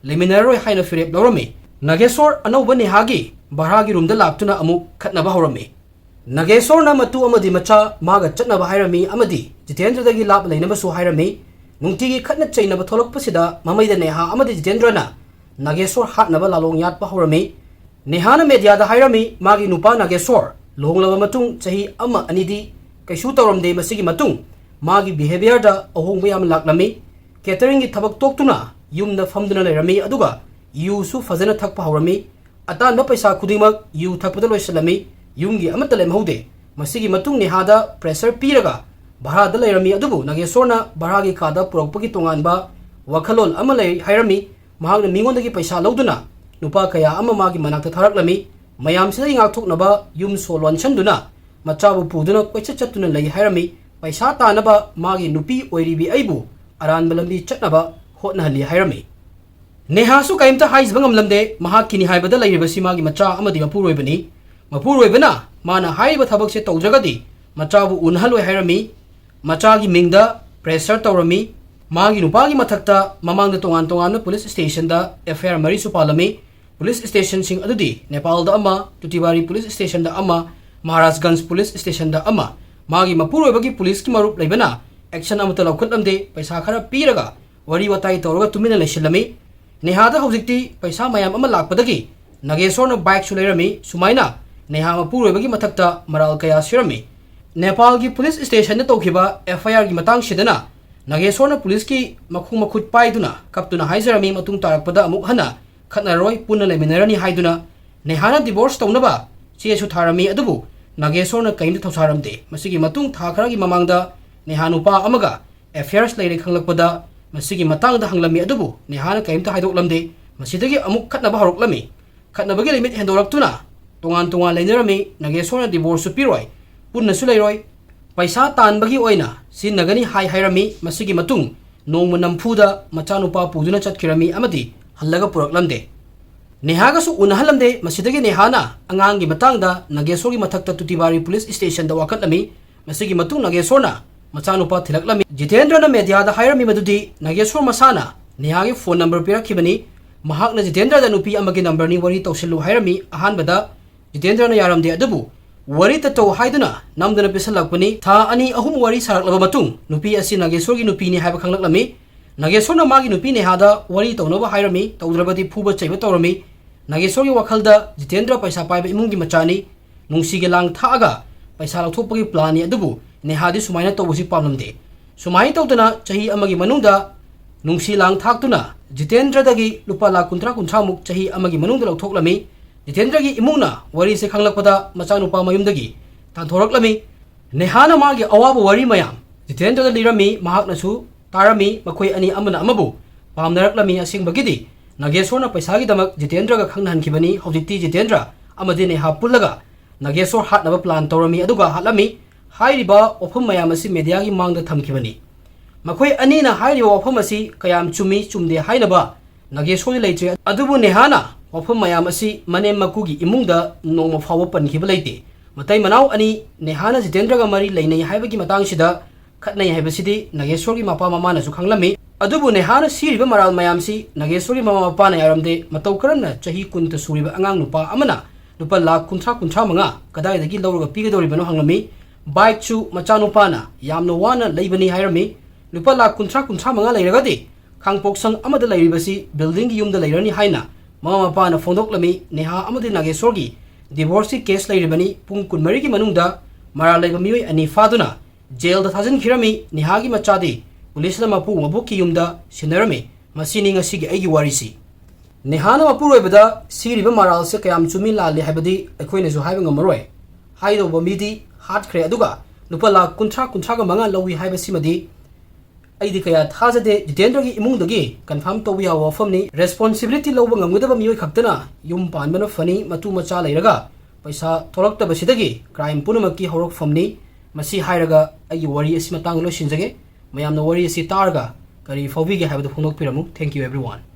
ꯂꯩꯃꯤꯟꯅꯔꯔꯣꯏ ꯍꯥꯏꯅ ꯐꯤꯔꯦꯞ ꯂꯧꯔꯝꯃꯤ꯫ ꯅꯥꯒꯦꯁꯣꯔ ꯑꯅꯧꯕ ꯅꯦꯍꯥꯒꯤ ꯚꯔꯥꯒꯤ ꯔꯨꯝꯗ ꯂꯥꯛꯇꯨꯅ ꯑꯃꯨꯛ ꯈꯠꯅꯕ ꯍꯧꯔꯝꯃꯤ꯫ ꯅꯥꯒꯦꯁꯣꯔꯅ ꯃꯇꯨ ꯑꯃꯗꯤ ꯃꯆꯥ ꯃꯥꯒ ꯆꯠꯅꯕ ꯍꯥꯏꯔꯝꯃꯤ ꯑꯃꯗꯤ ꯖꯤꯇꯦꯟꯗ꯭ꯔꯗꯒꯤ ꯂꯥꯞꯅ ꯂꯩꯅꯕꯁꯨ ꯍꯥꯏꯔꯝꯃꯤ꯫ ꯅꯨꯡꯇꯤꯒꯤ ꯈꯠꯅ ꯆꯩꯅꯕ ꯊꯣꯛꯂꯛꯄꯁꯤꯗ ꯃꯃꯩꯗ ꯅꯦꯍꯥ ꯑꯃꯗꯤ ꯖꯤꯇꯦꯟꯗ꯭ꯔꯅ ꯅꯥꯒꯦꯁꯣꯔ ꯍꯥꯠꯅꯕ ꯂꯥꯂꯣꯡ ꯌꯥꯠꯄ ꯍꯧꯔꯝꯃꯤ꯫ ꯅꯦꯍꯥꯅ ꯃꯦꯗꯤꯌꯥꯗ ꯍꯥꯏꯔꯝꯃꯤ, ꯃꯥꯒꯤ ꯅꯨꯄꯥ ꯅꯥꯒꯦꯁꯣꯔ ꯂꯨꯍꯣꯡꯂꯕ ꯃꯇꯨꯡ ꯆꯍꯤ ꯑꯃ ꯑꯅꯤꯗꯤ ꯀꯩꯁꯨ ꯇꯧꯔꯝꯗꯦ꯫ ꯃꯁꯤꯒꯤ ꯃꯇꯨꯡ ꯃꯥꯒꯤ behaviourꯗ ꯑꯍꯣꯡꯕ ꯌꯥꯝ ꯂꯥꯛꯂꯝꯃꯤ꯫ Cateringꯒꯤ ꯊꯕꯛ ꯇꯣꯛꯇꯨꯅ ꯌꯨꯝꯗ ꯐꯝꯗꯨꯅ ꯂꯩꯔꯝꯃꯤ, ꯑꯗꯨꯒ ꯌꯨꯁꯨ ꯐꯖꯅ ꯊꯛꯄ ꯍꯧꯔꯝꯃꯤ꯫ ꯑꯇꯥꯟꯕ ꯄꯩꯁꯥ ꯈꯨꯗꯤꯡꯃꯛ ꯌꯨ ꯊꯛꯄꯗ ꯂꯣꯏꯁꯤꯜꯂꯝꯃꯤ꯫ ꯌꯨꯝꯒꯤ ꯑꯃꯠꯇ ꯂꯦꯝꯍꯧꯗꯦ꯫ ꯃꯁꯤꯒꯤ ꯃꯇꯨꯡ ꯅꯦꯍꯥꯗ pressure ꯄꯤꯔꯒ ꯚꯔꯥꯗ ꯂꯩꯔꯝꯃꯤ, ꯑꯗꯨꯕꯨ ꯅꯥꯒꯦꯁꯣꯔꯅ ꯚꯔꯥꯒꯤ ꯀꯥꯗ ꯄꯨꯔꯛꯄꯒꯤ ꯇꯣꯉꯥꯟꯕ ꯋꯥꯈꯜꯂꯣꯟ ꯑꯃ ꯂꯩ ꯍꯥꯏꯔꯝꯃꯤ꯫ ꯃꯍꯥꯛꯅ ꯃꯤꯉꯣꯟꯗꯒꯤ ꯄꯩꯁꯥ ꯂꯧꯗꯨꯅ ꯅꯨꯄꯥ ꯀꯌꯥ ꯑꯃ ꯃꯥꯒꯤ ꯃꯅꯥꯛꯇ ꯊꯥꯔꯛꯂꯝꯃꯤ꯫ ꯃꯌꯥꯝꯁꯤꯗꯒꯤ ꯉꯥꯛꯊꯣꯛꯅꯕ ꯌꯨꯝ ꯁꯣ ꯂꯣꯟꯁꯤꯟꯗꯨꯅ ꯃꯆꯥꯕꯨ ꯄꯨꯗꯨꯅ ꯀꯣꯏꯆꯠ ꯆꯠꯇꯨꯅ ꯂꯩ ꯍꯥꯏꯔꯝꯃꯤ꯫ ꯄꯩꯁꯥ ꯇꯥꯅꯕ ꯃꯥꯒꯤ ꯅꯨꯄꯤ ꯑꯣꯏꯔꯤꯕꯤ ꯑꯩꯕꯨ ꯑꯔꯥꯟꯕ ꯂꯝꯕꯤ ꯆꯠꯅꯕ ꯍꯣꯠꯅꯍꯜꯂꯤ ꯍꯥꯏꯔꯝꯃꯤ꯫ ꯅꯦꯍꯥꯁꯨ ꯀꯔꯤꯝꯇ ꯍꯥꯏꯖꯕ ꯉꯝꯂꯝꯗꯦ꯫ ꯃꯍꯥꯛꯀꯤꯅꯤ ꯍꯥꯏꯕꯗ ꯂꯩꯔꯤꯕꯁꯤ ꯃꯥꯒꯤ ꯃꯆꯥ ꯑꯃꯗꯤ ꯃꯄꯨꯔꯣꯏꯕꯅꯤ꯫ ꯃꯄꯨꯔꯣꯏꯕꯅ ꯃꯥꯅ ꯍꯥꯏꯔꯤꯕ ꯊꯕꯛꯁꯦ ꯇꯧꯗ꯭ꯔꯒꯗꯤ ꯃꯆꯥꯕꯨ ꯎꯅꯍꯜꯂꯣꯏ ꯍꯥꯏꯔꯝꯃꯤ꯫ ꯃꯆꯥꯒꯤ ꯃꯤꯡꯗ pressure ꯇꯧꯔꯝꯃꯤ꯫ ꯃꯥꯒꯤ ꯅꯨꯄꯥꯒꯤ ꯃꯊꯛꯇ ꯃꯃꯥꯡꯗ ꯇꯣꯉꯥꯟ ꯇꯣꯉꯥꯟꯕ police stationꯗ F I R ꯃꯔꯤꯁꯨ ꯄꯥꯜꯂꯝꯃꯤ꯫ Police stationꯁꯤꯡ ꯑꯗꯨꯗꯤ ꯅꯦꯄꯥꯜꯗ ꯑꯃ, ꯇꯨꯇꯤꯕꯥꯔꯤ police stationꯗ ꯑꯃ, ꯃꯍꯥꯔꯥꯖꯒꯟꯖ police stationꯗ ꯑꯃ꯫ ꯃꯥꯒꯤ ꯃꯄꯨꯔꯣꯏꯕꯒꯤ policeꯀꯤ ꯃꯔꯨꯞ ꯂꯩꯕꯅ action ꯑꯃꯠꯇ ꯂꯧꯈꯠꯂꯝꯗꯦ꯫ ꯄꯩꯁꯥ ꯈꯔ ꯄꯤꯔꯒ ꯋꯥꯔꯤ ꯋꯥꯇꯥꯏ ꯇꯧꯔꯒ ꯇꯨꯃꯤꯟꯅ ꯂꯩꯁꯤꯜꯂꯝꯃꯤ꯫ ꯅꯦꯍꯥꯗ ꯍꯧꯖꯤꯛꯇꯤ ꯄꯩꯁꯥ ꯃꯌꯥꯝ ꯑꯃ ꯂꯥꯛꯄꯗꯒꯤ ꯅꯥꯒꯦꯁꯣꯔꯅ bikeꯁꯨ ꯂꯩꯔꯝꯃꯤ꯫ ꯁꯨꯃꯥꯏꯅ ꯅꯦꯍꯥ ꯃꯄꯨꯔꯣꯏꯕꯒꯤ ꯃꯊꯛꯇ ꯃꯔꯥꯜ ꯀꯌꯥ ꯁꯤꯔꯝꯃꯤ꯫ ꯅꯦꯄꯥꯜꯒꯤ police stationꯗ ꯇꯧꯈꯤꯕ F I Rꯒꯤ ꯃꯇꯥꯡꯁꯤꯗꯅ ꯅꯥꯒꯦꯁꯣꯔꯅ policeꯀꯤ ꯃꯈꯣꯡ ꯃꯈꯨꯠ ꯄꯥꯏꯗꯨꯅ ꯀꯞꯇꯨꯅ ꯍꯥꯏꯖꯔꯝꯃꯤ, ꯃꯇꯨꯡ ꯇꯥꯔꯛꯄꯗ ꯑꯃꯨꯛ ꯍꯟꯅ ꯈꯠꯅꯔꯔꯣꯏ, ꯄꯨꯟꯅ ꯂꯩꯃꯤꯟꯅꯔꯅꯤ ꯍꯥꯏꯗꯨꯅ꯫ ꯅꯦꯍꯥꯅ divorce ꯇꯧꯅꯕ ꯆꯦꯁꯨ ꯊꯥꯔꯝꯃꯤ, ꯑꯗꯨꯕꯨ ꯅꯥꯒꯦꯁꯣꯔꯅ ꯀꯔꯤꯝꯇ ꯊꯧꯁꯥꯔꯝꯗꯦ꯫ ꯃꯁꯤꯒꯤ ꯃꯇꯨꯡ ꯊꯥ ꯈꯔꯒꯤ ꯃꯃꯥꯡꯗ ꯅꯦꯍꯥ ꯅꯨꯄꯥ ꯑꯃꯒ affairs ꯂꯩꯔꯦ ꯈꯪꯂꯛꯄꯗ ꯃꯁꯤꯒꯤ ꯃꯇꯥꯡꯗ ꯍꯪꯂꯝꯃꯤ, ꯑꯗꯨꯕꯨ ꯅꯦꯍꯥꯅ ꯀꯔꯤꯝꯇ ꯍꯥꯏꯗꯣꯛꯂꯝꯗꯦ꯫ ꯃꯁꯤꯗꯒꯤ ꯑꯃꯨꯛ ꯈꯠꯅꯕ ꯍꯧꯔꯛꯂꯝꯃꯤ꯫ ꯈꯠꯅꯕꯒꯤ limit ꯍꯦꯟꯗꯣꯔꯛꯇꯨꯅ ꯇꯣꯉꯥꯟ ꯇꯣꯉꯥꯟ ꯂꯩꯅꯔꯝꯃꯤ꯫ ꯅꯥꯒꯦꯁꯣꯔꯅ divorceꯁꯨ ꯄꯤꯔꯣꯏ, ꯄꯨꯟꯅꯁꯨ ꯂꯩꯔꯣꯏ, ꯄꯩꯁꯥ ꯇꯥꯟꯕꯒꯤ ꯑꯣꯏꯅ ꯁꯤꯖꯤꯟꯅꯒꯅꯤ ꯍꯥꯏ ꯍꯥꯏꯔꯝꯃꯤ꯫ ꯃꯁꯤꯒꯤ ꯃꯇꯨꯡ ꯅꯣꯡꯃ ꯅꯝꯐꯨꯗ ꯃꯆꯥꯅꯨꯄꯥ ꯄꯨꯗꯨꯅ ꯆꯠꯈꯤꯔꯝꯃꯤ ꯑꯃꯗꯤ ꯍꯜꯂꯒ ꯄꯨꯔꯛꯂꯝꯗꯦ꯫ ꯅꯦꯍꯥꯒꯁꯨ ꯎꯅꯍꯜꯂꯝꯗꯦ꯫ ꯃꯁꯤꯗꯒꯤ ꯅꯦꯍꯥꯅ ꯑꯉꯥꯡꯒꯤ ꯃꯇꯥꯡꯗ ꯅꯥꯒꯦꯁꯣꯔꯒꯤ ꯃꯊꯛꯇ ꯇꯨꯇꯤꯕꯥꯔꯤ police stationꯗ ꯋꯥꯀꯠꯂꯝꯃꯤ꯫ ꯃꯁꯤꯒꯤ ꯃꯇꯨꯡ ꯅꯥꯒꯦꯁꯣꯔꯅ ꯃꯆꯥꯅꯨꯄꯥ ꯊꯤꯜꯂꯛꯂꯝꯃꯤ꯫ ꯖꯤꯇꯦꯟꯗ꯭ꯔꯅ mediaꯗ ꯍꯥꯏꯔꯝꯃꯤ ꯃꯗꯨꯗꯤ ꯅꯥꯒꯦꯁꯣꯔ ꯃꯁꯥꯅ ꯅꯦꯍꯥꯒꯤ phone number ꯄꯤꯔꯛꯈꯤꯕꯅꯤ꯫ ꯃꯍꯥꯛꯅ ꯖꯤꯇꯦꯟꯗ꯭ꯔꯗ ꯅꯨꯄꯤ ꯑꯃꯒꯤ numberꯅꯤ, ꯋꯥꯔꯤ ꯇꯧꯁꯤꯜꯂꯨ ꯍꯥꯏꯔꯝꯃꯤ꯫ ꯑꯍꯥꯟꯕꯗ ꯖꯤꯇꯦꯟꯗ꯭ꯔꯅ ꯌꯥꯔꯝꯗꯦ, ꯑꯗꯨꯕꯨ ꯋꯥꯔꯤ ꯇꯠꯇꯧ ꯍꯥꯏꯗꯨꯅ ꯅꯝꯗꯨꯅ ꯄꯤꯁꯜꯂꯛꯄꯅꯤ꯫ ꯊꯥ ꯑꯅꯤ ꯑꯍꯨꯝ ꯋꯥꯔꯤ ꯁꯥꯔꯛꯂꯕ ꯃꯇꯨꯡ ꯅꯨꯄꯤ ꯑꯁꯤ ꯅꯥꯒꯦꯁꯣꯔꯒꯤ ꯅꯨꯄꯤꯅꯤ ꯍꯥꯏꯕ ꯈꯪꯂꯛꯂꯝꯃꯤ꯫ ꯅꯥꯒꯦꯁꯣꯔꯅ ꯃꯥꯒꯤ ꯅꯨꯄꯤ ꯅꯦꯍꯥꯗ ꯋꯥꯔꯤ ꯇꯧꯅꯕ ꯍꯥꯏꯔꯝꯃꯤ, ꯇꯧꯗ꯭ꯔꯕꯗꯤ ꯐꯨꯕ ꯆꯩꯕ ꯇꯧꯔꯝꯃꯤ꯫ ꯅꯥꯒꯦꯁꯣꯔꯒꯤ ꯋꯥꯈꯜꯗ ꯖꯤꯇꯦꯟꯗ꯭ꯔ ꯄꯩꯁꯥ ꯄꯥꯏꯕ ꯏꯃꯨꯡꯒꯤ ꯃꯆꯥꯅꯤ, ꯅꯨꯡꯁꯤꯒꯤ ꯂꯥꯡ ꯊꯥꯛꯑꯒ ꯄꯩꯁꯥ ꯂꯧꯊꯣꯛꯄꯒꯤ ꯄ꯭ꯂꯥꯟꯅꯤ, ꯑꯗꯨꯕꯨ ꯅꯦꯍꯥꯗꯤ ꯁꯨꯃꯥꯏꯅ ꯇꯧꯕꯁꯤ ꯄꯥꯝꯂꯝꯗꯦ꯫ ꯁꯨꯃꯥꯏꯅ ꯇꯧꯗꯅ ꯆꯍꯤ ꯑꯃꯒꯤ ꯃꯅꯨꯡꯗ ꯅꯨꯡꯁꯤ ꯂꯥꯡ ꯊꯥꯛꯇꯨꯅ ꯖꯤꯇꯦꯟꯗ꯭ꯔꯗꯒꯤ ꯂꯨꯄꯥ ꯂꯥꯈ ꯀꯨꯟꯊ꯭ꯔꯥ ꯀꯨꯟꯊ꯭ꯔꯥꯃꯨꯛ ꯆꯍꯤ ꯑꯃꯒꯤ ꯃꯅꯨꯡꯗ ꯂꯧꯊꯣꯛꯂꯝꯃꯤ꯫ ꯖꯤꯇꯦꯟꯗ꯭ꯔꯒꯤ ꯏꯃꯨꯡꯅ ꯋꯥꯔꯤꯁꯦ ꯈꯪꯂꯛꯄꯗ ꯃꯆꯥꯅꯨꯄꯥ ꯃꯌꯨꯝꯗꯒꯤ ꯇꯥꯟꯊꯣꯔꯛꯂꯝꯃꯤ꯫ ꯅꯦꯍꯥꯅ ꯃꯥꯒꯤ ꯑꯋꯥꯕ ꯋꯥꯔꯤ ꯃꯌꯥꯝ ꯖꯤꯇꯦꯟꯗ꯭ꯔꯗ ꯂꯤꯔꯝꯃꯤ, ꯃꯍꯥꯛꯅꯁꯨ ꯇꯥꯔꯝꯃꯤ꯫ ꯃꯈꯣꯏ ꯑꯅꯤ ꯑꯃꯅ ꯑꯃꯕꯨ ꯄꯥꯝꯅꯔꯛꯂꯝꯃꯤ꯫ ꯑꯁꯦꯡꯕꯒꯤꯗꯤ ꯅꯥꯒꯦꯁꯣꯔꯅ ꯄꯩꯁꯥꯒꯤꯗꯃꯛ ꯖꯤꯇꯦꯟꯗ꯭ꯔꯒ ꯈꯪꯅꯍꯟꯈꯤꯕꯅꯤ꯫ ꯍꯧꯖꯤꯛꯇꯤ ꯖꯤꯇꯦꯟꯗ꯭ꯔ ꯑꯃꯗꯤ ꯅꯦꯍꯥ ꯄꯨꯜꯂꯒ ꯅꯥꯒꯦꯁꯣꯔ ꯍꯥꯠꯅꯕ ꯄ꯭ꯂꯥꯟ ꯇꯧꯔꯝꯃꯤ, ꯑꯗꯨꯒ ꯍꯥꯠꯂꯝꯃꯤ꯫ ꯍꯥꯏꯔꯤꯕ ꯋꯥꯐꯝ ꯃꯌꯥꯝ ꯑꯁꯤ ꯃꯦꯗꯤꯌꯥꯒꯤ ꯃꯥꯡꯗ ꯊꯝꯈꯤꯕꯅꯤ꯫ ꯃꯈꯣꯏ ꯑꯅꯤꯅ ꯍꯥꯏꯔꯤꯕ ꯋꯥꯐꯝ ꯑꯁꯤ ꯀꯌꯥꯝ ꯆꯨꯝꯃꯤ ꯆꯨꯝꯗꯦ ꯍꯥꯏꯅꯕ ꯅꯥꯒꯦꯁꯣꯔꯗꯤ ꯂꯩꯇ꯭ꯔꯦ, ꯑꯗꯨꯕꯨ ꯅꯦꯍꯥꯅ ꯋꯥꯐꯝ ꯃꯌꯥꯝ ꯑꯁꯤ ꯃꯅꯦꯝ ꯃꯀꯨꯒꯤ ꯏꯃꯨꯡꯗ ꯅꯣꯡꯃ ꯐꯥꯎꯕ ꯄꯟꯈꯤꯕ ꯂꯩꯇꯦ꯫ ꯃꯇꯩ ꯃꯅꯥꯎ ꯑꯅꯤ ꯅꯦꯍꯥꯅ ꯖꯤꯇꯦꯟꯗ꯭ꯔꯒ ꯃꯔꯤ ꯂꯩꯅꯩ ꯍꯥꯏꯕꯒꯤ ꯃꯇꯥꯡꯁꯤꯗ ꯈꯠꯅꯩ ꯍꯥꯏꯕꯁꯤꯗꯤ ꯅꯥꯒꯦꯁꯣꯔꯒꯤ ꯃꯄꯥ ꯃꯃꯥꯅꯁꯨ ꯈꯪꯂꯝꯃꯤ꯫ ꯑꯗꯨꯕꯨ ꯅꯦꯍꯥꯅ ꯁꯤꯔꯤꯕ ꯃꯔꯥꯜ ꯃꯌꯥꯝꯁꯤ ꯅꯥꯒꯦꯁꯣꯔꯒꯤ ꯃꯃꯥ ꯃꯄꯥꯅ ꯌꯥꯔꯝꯗꯦ꯫ ꯃꯇꯧ ꯀꯔꯝꯅ ꯆꯍꯤ ꯀꯨꯟꯇ ꯁꯨꯔꯤꯕ ꯑꯉꯥꯡ ꯅꯨꯄꯥ ꯑꯃꯅ ꯂꯨꯄꯥ ꯂꯥꯈ ꯀꯨꯟꯊ꯭ꯔꯥ, ꯀꯨꯟꯊ꯭ꯔꯥ ꯃꯉꯥ ꯀꯗꯥꯏꯗꯒꯤ ꯂꯧꯔꯒ ꯄꯤꯒꯗꯧꯔꯤꯕꯅꯣ ꯍꯪꯂꯝꯃꯤ꯫ ꯕꯥꯏꯛꯁꯨ ꯃꯆꯥꯅꯨꯄꯥꯅ ꯌꯥꯝꯅ ꯋꯥꯅ ꯂꯩꯕꯅꯤ ꯍꯥꯏꯔꯝꯃꯤ꯫ ꯂꯨꯄꯥ ꯂꯥꯈ ꯀꯨꯟꯊ꯭ꯔꯥ, ꯀꯨꯟꯊ꯭ꯔꯥ ꯃꯉꯥ ꯂꯩꯔꯒꯗꯤ ꯈꯥꯡꯄꯣꯛꯁꯪ ꯑꯃꯗ ꯂꯩꯔꯤꯕꯁꯤ ꯕꯤꯜꯗꯤꯡꯒꯤ ꯌꯨꯝꯗ ꯂꯩꯔꯅꯤ ꯍꯥꯏꯅ ꯃꯃꯥ ꯃꯄꯥꯅ ꯐꯣꯡꯗꯣꯛꯂꯝꯃꯤ꯫ ꯅꯦꯍꯥ ꯑꯃꯗꯤ ꯅꯥꯒꯦꯁꯣꯔꯒꯤ ꯗꯤꯚꯣꯔꯁꯀꯤ ꯀꯦꯁ ꯂꯩꯔꯤꯕꯅꯤ꯫ ꯄꯨꯡ ꯀꯨꯟꯃꯔꯤꯒꯤ ꯃꯅꯨꯡꯗ ꯃꯔꯥꯜ ꯂꯩꯕ ꯃꯤꯑꯣꯏ ꯑꯅꯤ ꯐꯥꯗꯨꯅ ꯖꯦꯜꯗ ꯊꯥꯖꯤꯟꯈꯤꯔꯝꯃꯤ꯫ ꯅꯦꯍꯥꯒꯤ ꯃꯆꯥꯗꯤ ꯄꯨꯂꯤꯁꯅ ꯃꯄꯨ ꯃꯕꯣꯛꯀꯤ ꯌꯨꯝꯗ ꯁꯤꯟꯅꯔꯝꯃꯤ꯫ ꯃꯁꯤꯅꯤ ꯉꯁꯤꯒꯤ ꯑꯩꯒꯤ ꯋꯥꯔꯤꯁꯤ꯫ ꯅꯦꯍꯥꯅ ꯃꯄꯨꯔꯣꯏꯕꯗ ꯁꯤꯔꯤꯕ ꯃꯔꯥꯜꯁꯦ ꯀꯌꯥꯝ ꯆꯨꯝꯃꯤ ꯂꯥꯜꯂꯤ ꯍꯥꯏꯕꯗꯤ ꯑꯩꯈꯣꯏꯅꯁꯨ ꯍꯥꯏꯕ ꯉꯝꯃꯔꯣꯏ꯫ ꯍꯥꯏꯗꯧꯕ ꯃꯤꯗꯤ ꯍꯥꯠꯈ꯭ꯔꯦ, ꯑꯗꯨꯒ ꯂꯨꯄꯥ ꯂꯥꯈ ꯀꯨꯟꯊ꯭ꯔꯥ, ꯀꯨꯟꯊ꯭ꯔꯥꯒ ꯃꯉꯥ ꯂꯧꯏ ꯍꯥꯏꯕꯁꯤꯃꯗꯤ ꯑꯩꯗꯤ ꯀꯌꯥ ꯊꯥꯖꯗꯦ꯫ ꯖꯤꯇꯦꯟꯗ꯭ꯔꯒꯤ ꯏꯃꯨꯡꯗꯒꯤ ꯀꯟꯐꯥꯔꯝ ꯇꯧꯕ ꯌꯥꯕ ꯋꯥꯐꯝꯅꯤ꯫ ꯔꯦꯁꯄꯣꯟꯁꯤꯕꯤꯂꯤꯇꯤ ꯂꯧꯕ ꯉꯝꯒꯗꯕ ꯃꯤꯑꯣꯏ ꯈꯛꯇꯅ ꯌꯨꯝ ꯄꯥꯟꯕꯅ ꯐꯅꯤ꯫ ꯃꯇꯨ ꯃꯆꯥ ꯂꯩꯔꯒ ꯄꯩꯁꯥ ꯊꯣꯛꯂꯛꯇꯕꯁꯤꯗꯒꯤ ꯀ꯭ꯔꯥꯏꯝ ꯄꯨꯝꯅꯃꯛꯀꯤ ꯍꯧꯔꯛꯐꯝꯅꯤ꯫ ꯃꯁꯤ ꯍꯥꯏꯔꯒ ꯑꯩꯒꯤ ꯋꯥꯔꯤ ꯑꯁꯤ ꯃꯇꯥꯡꯗ ꯂꯣꯏꯁꯤꯟꯖꯒꯦ꯫ ꯃꯌꯥꯝꯅ ꯋꯥꯔꯤ ꯑꯁꯤ ꯇꯥꯔꯒ ꯀꯔꯤ ꯐꯥꯎꯕꯤꯒꯦ ꯍꯥꯏꯕꯗꯨ ꯐꯣꯡꯗꯣꯛꯄꯤꯔꯝꯃꯨ꯫ Thank you everyone꯫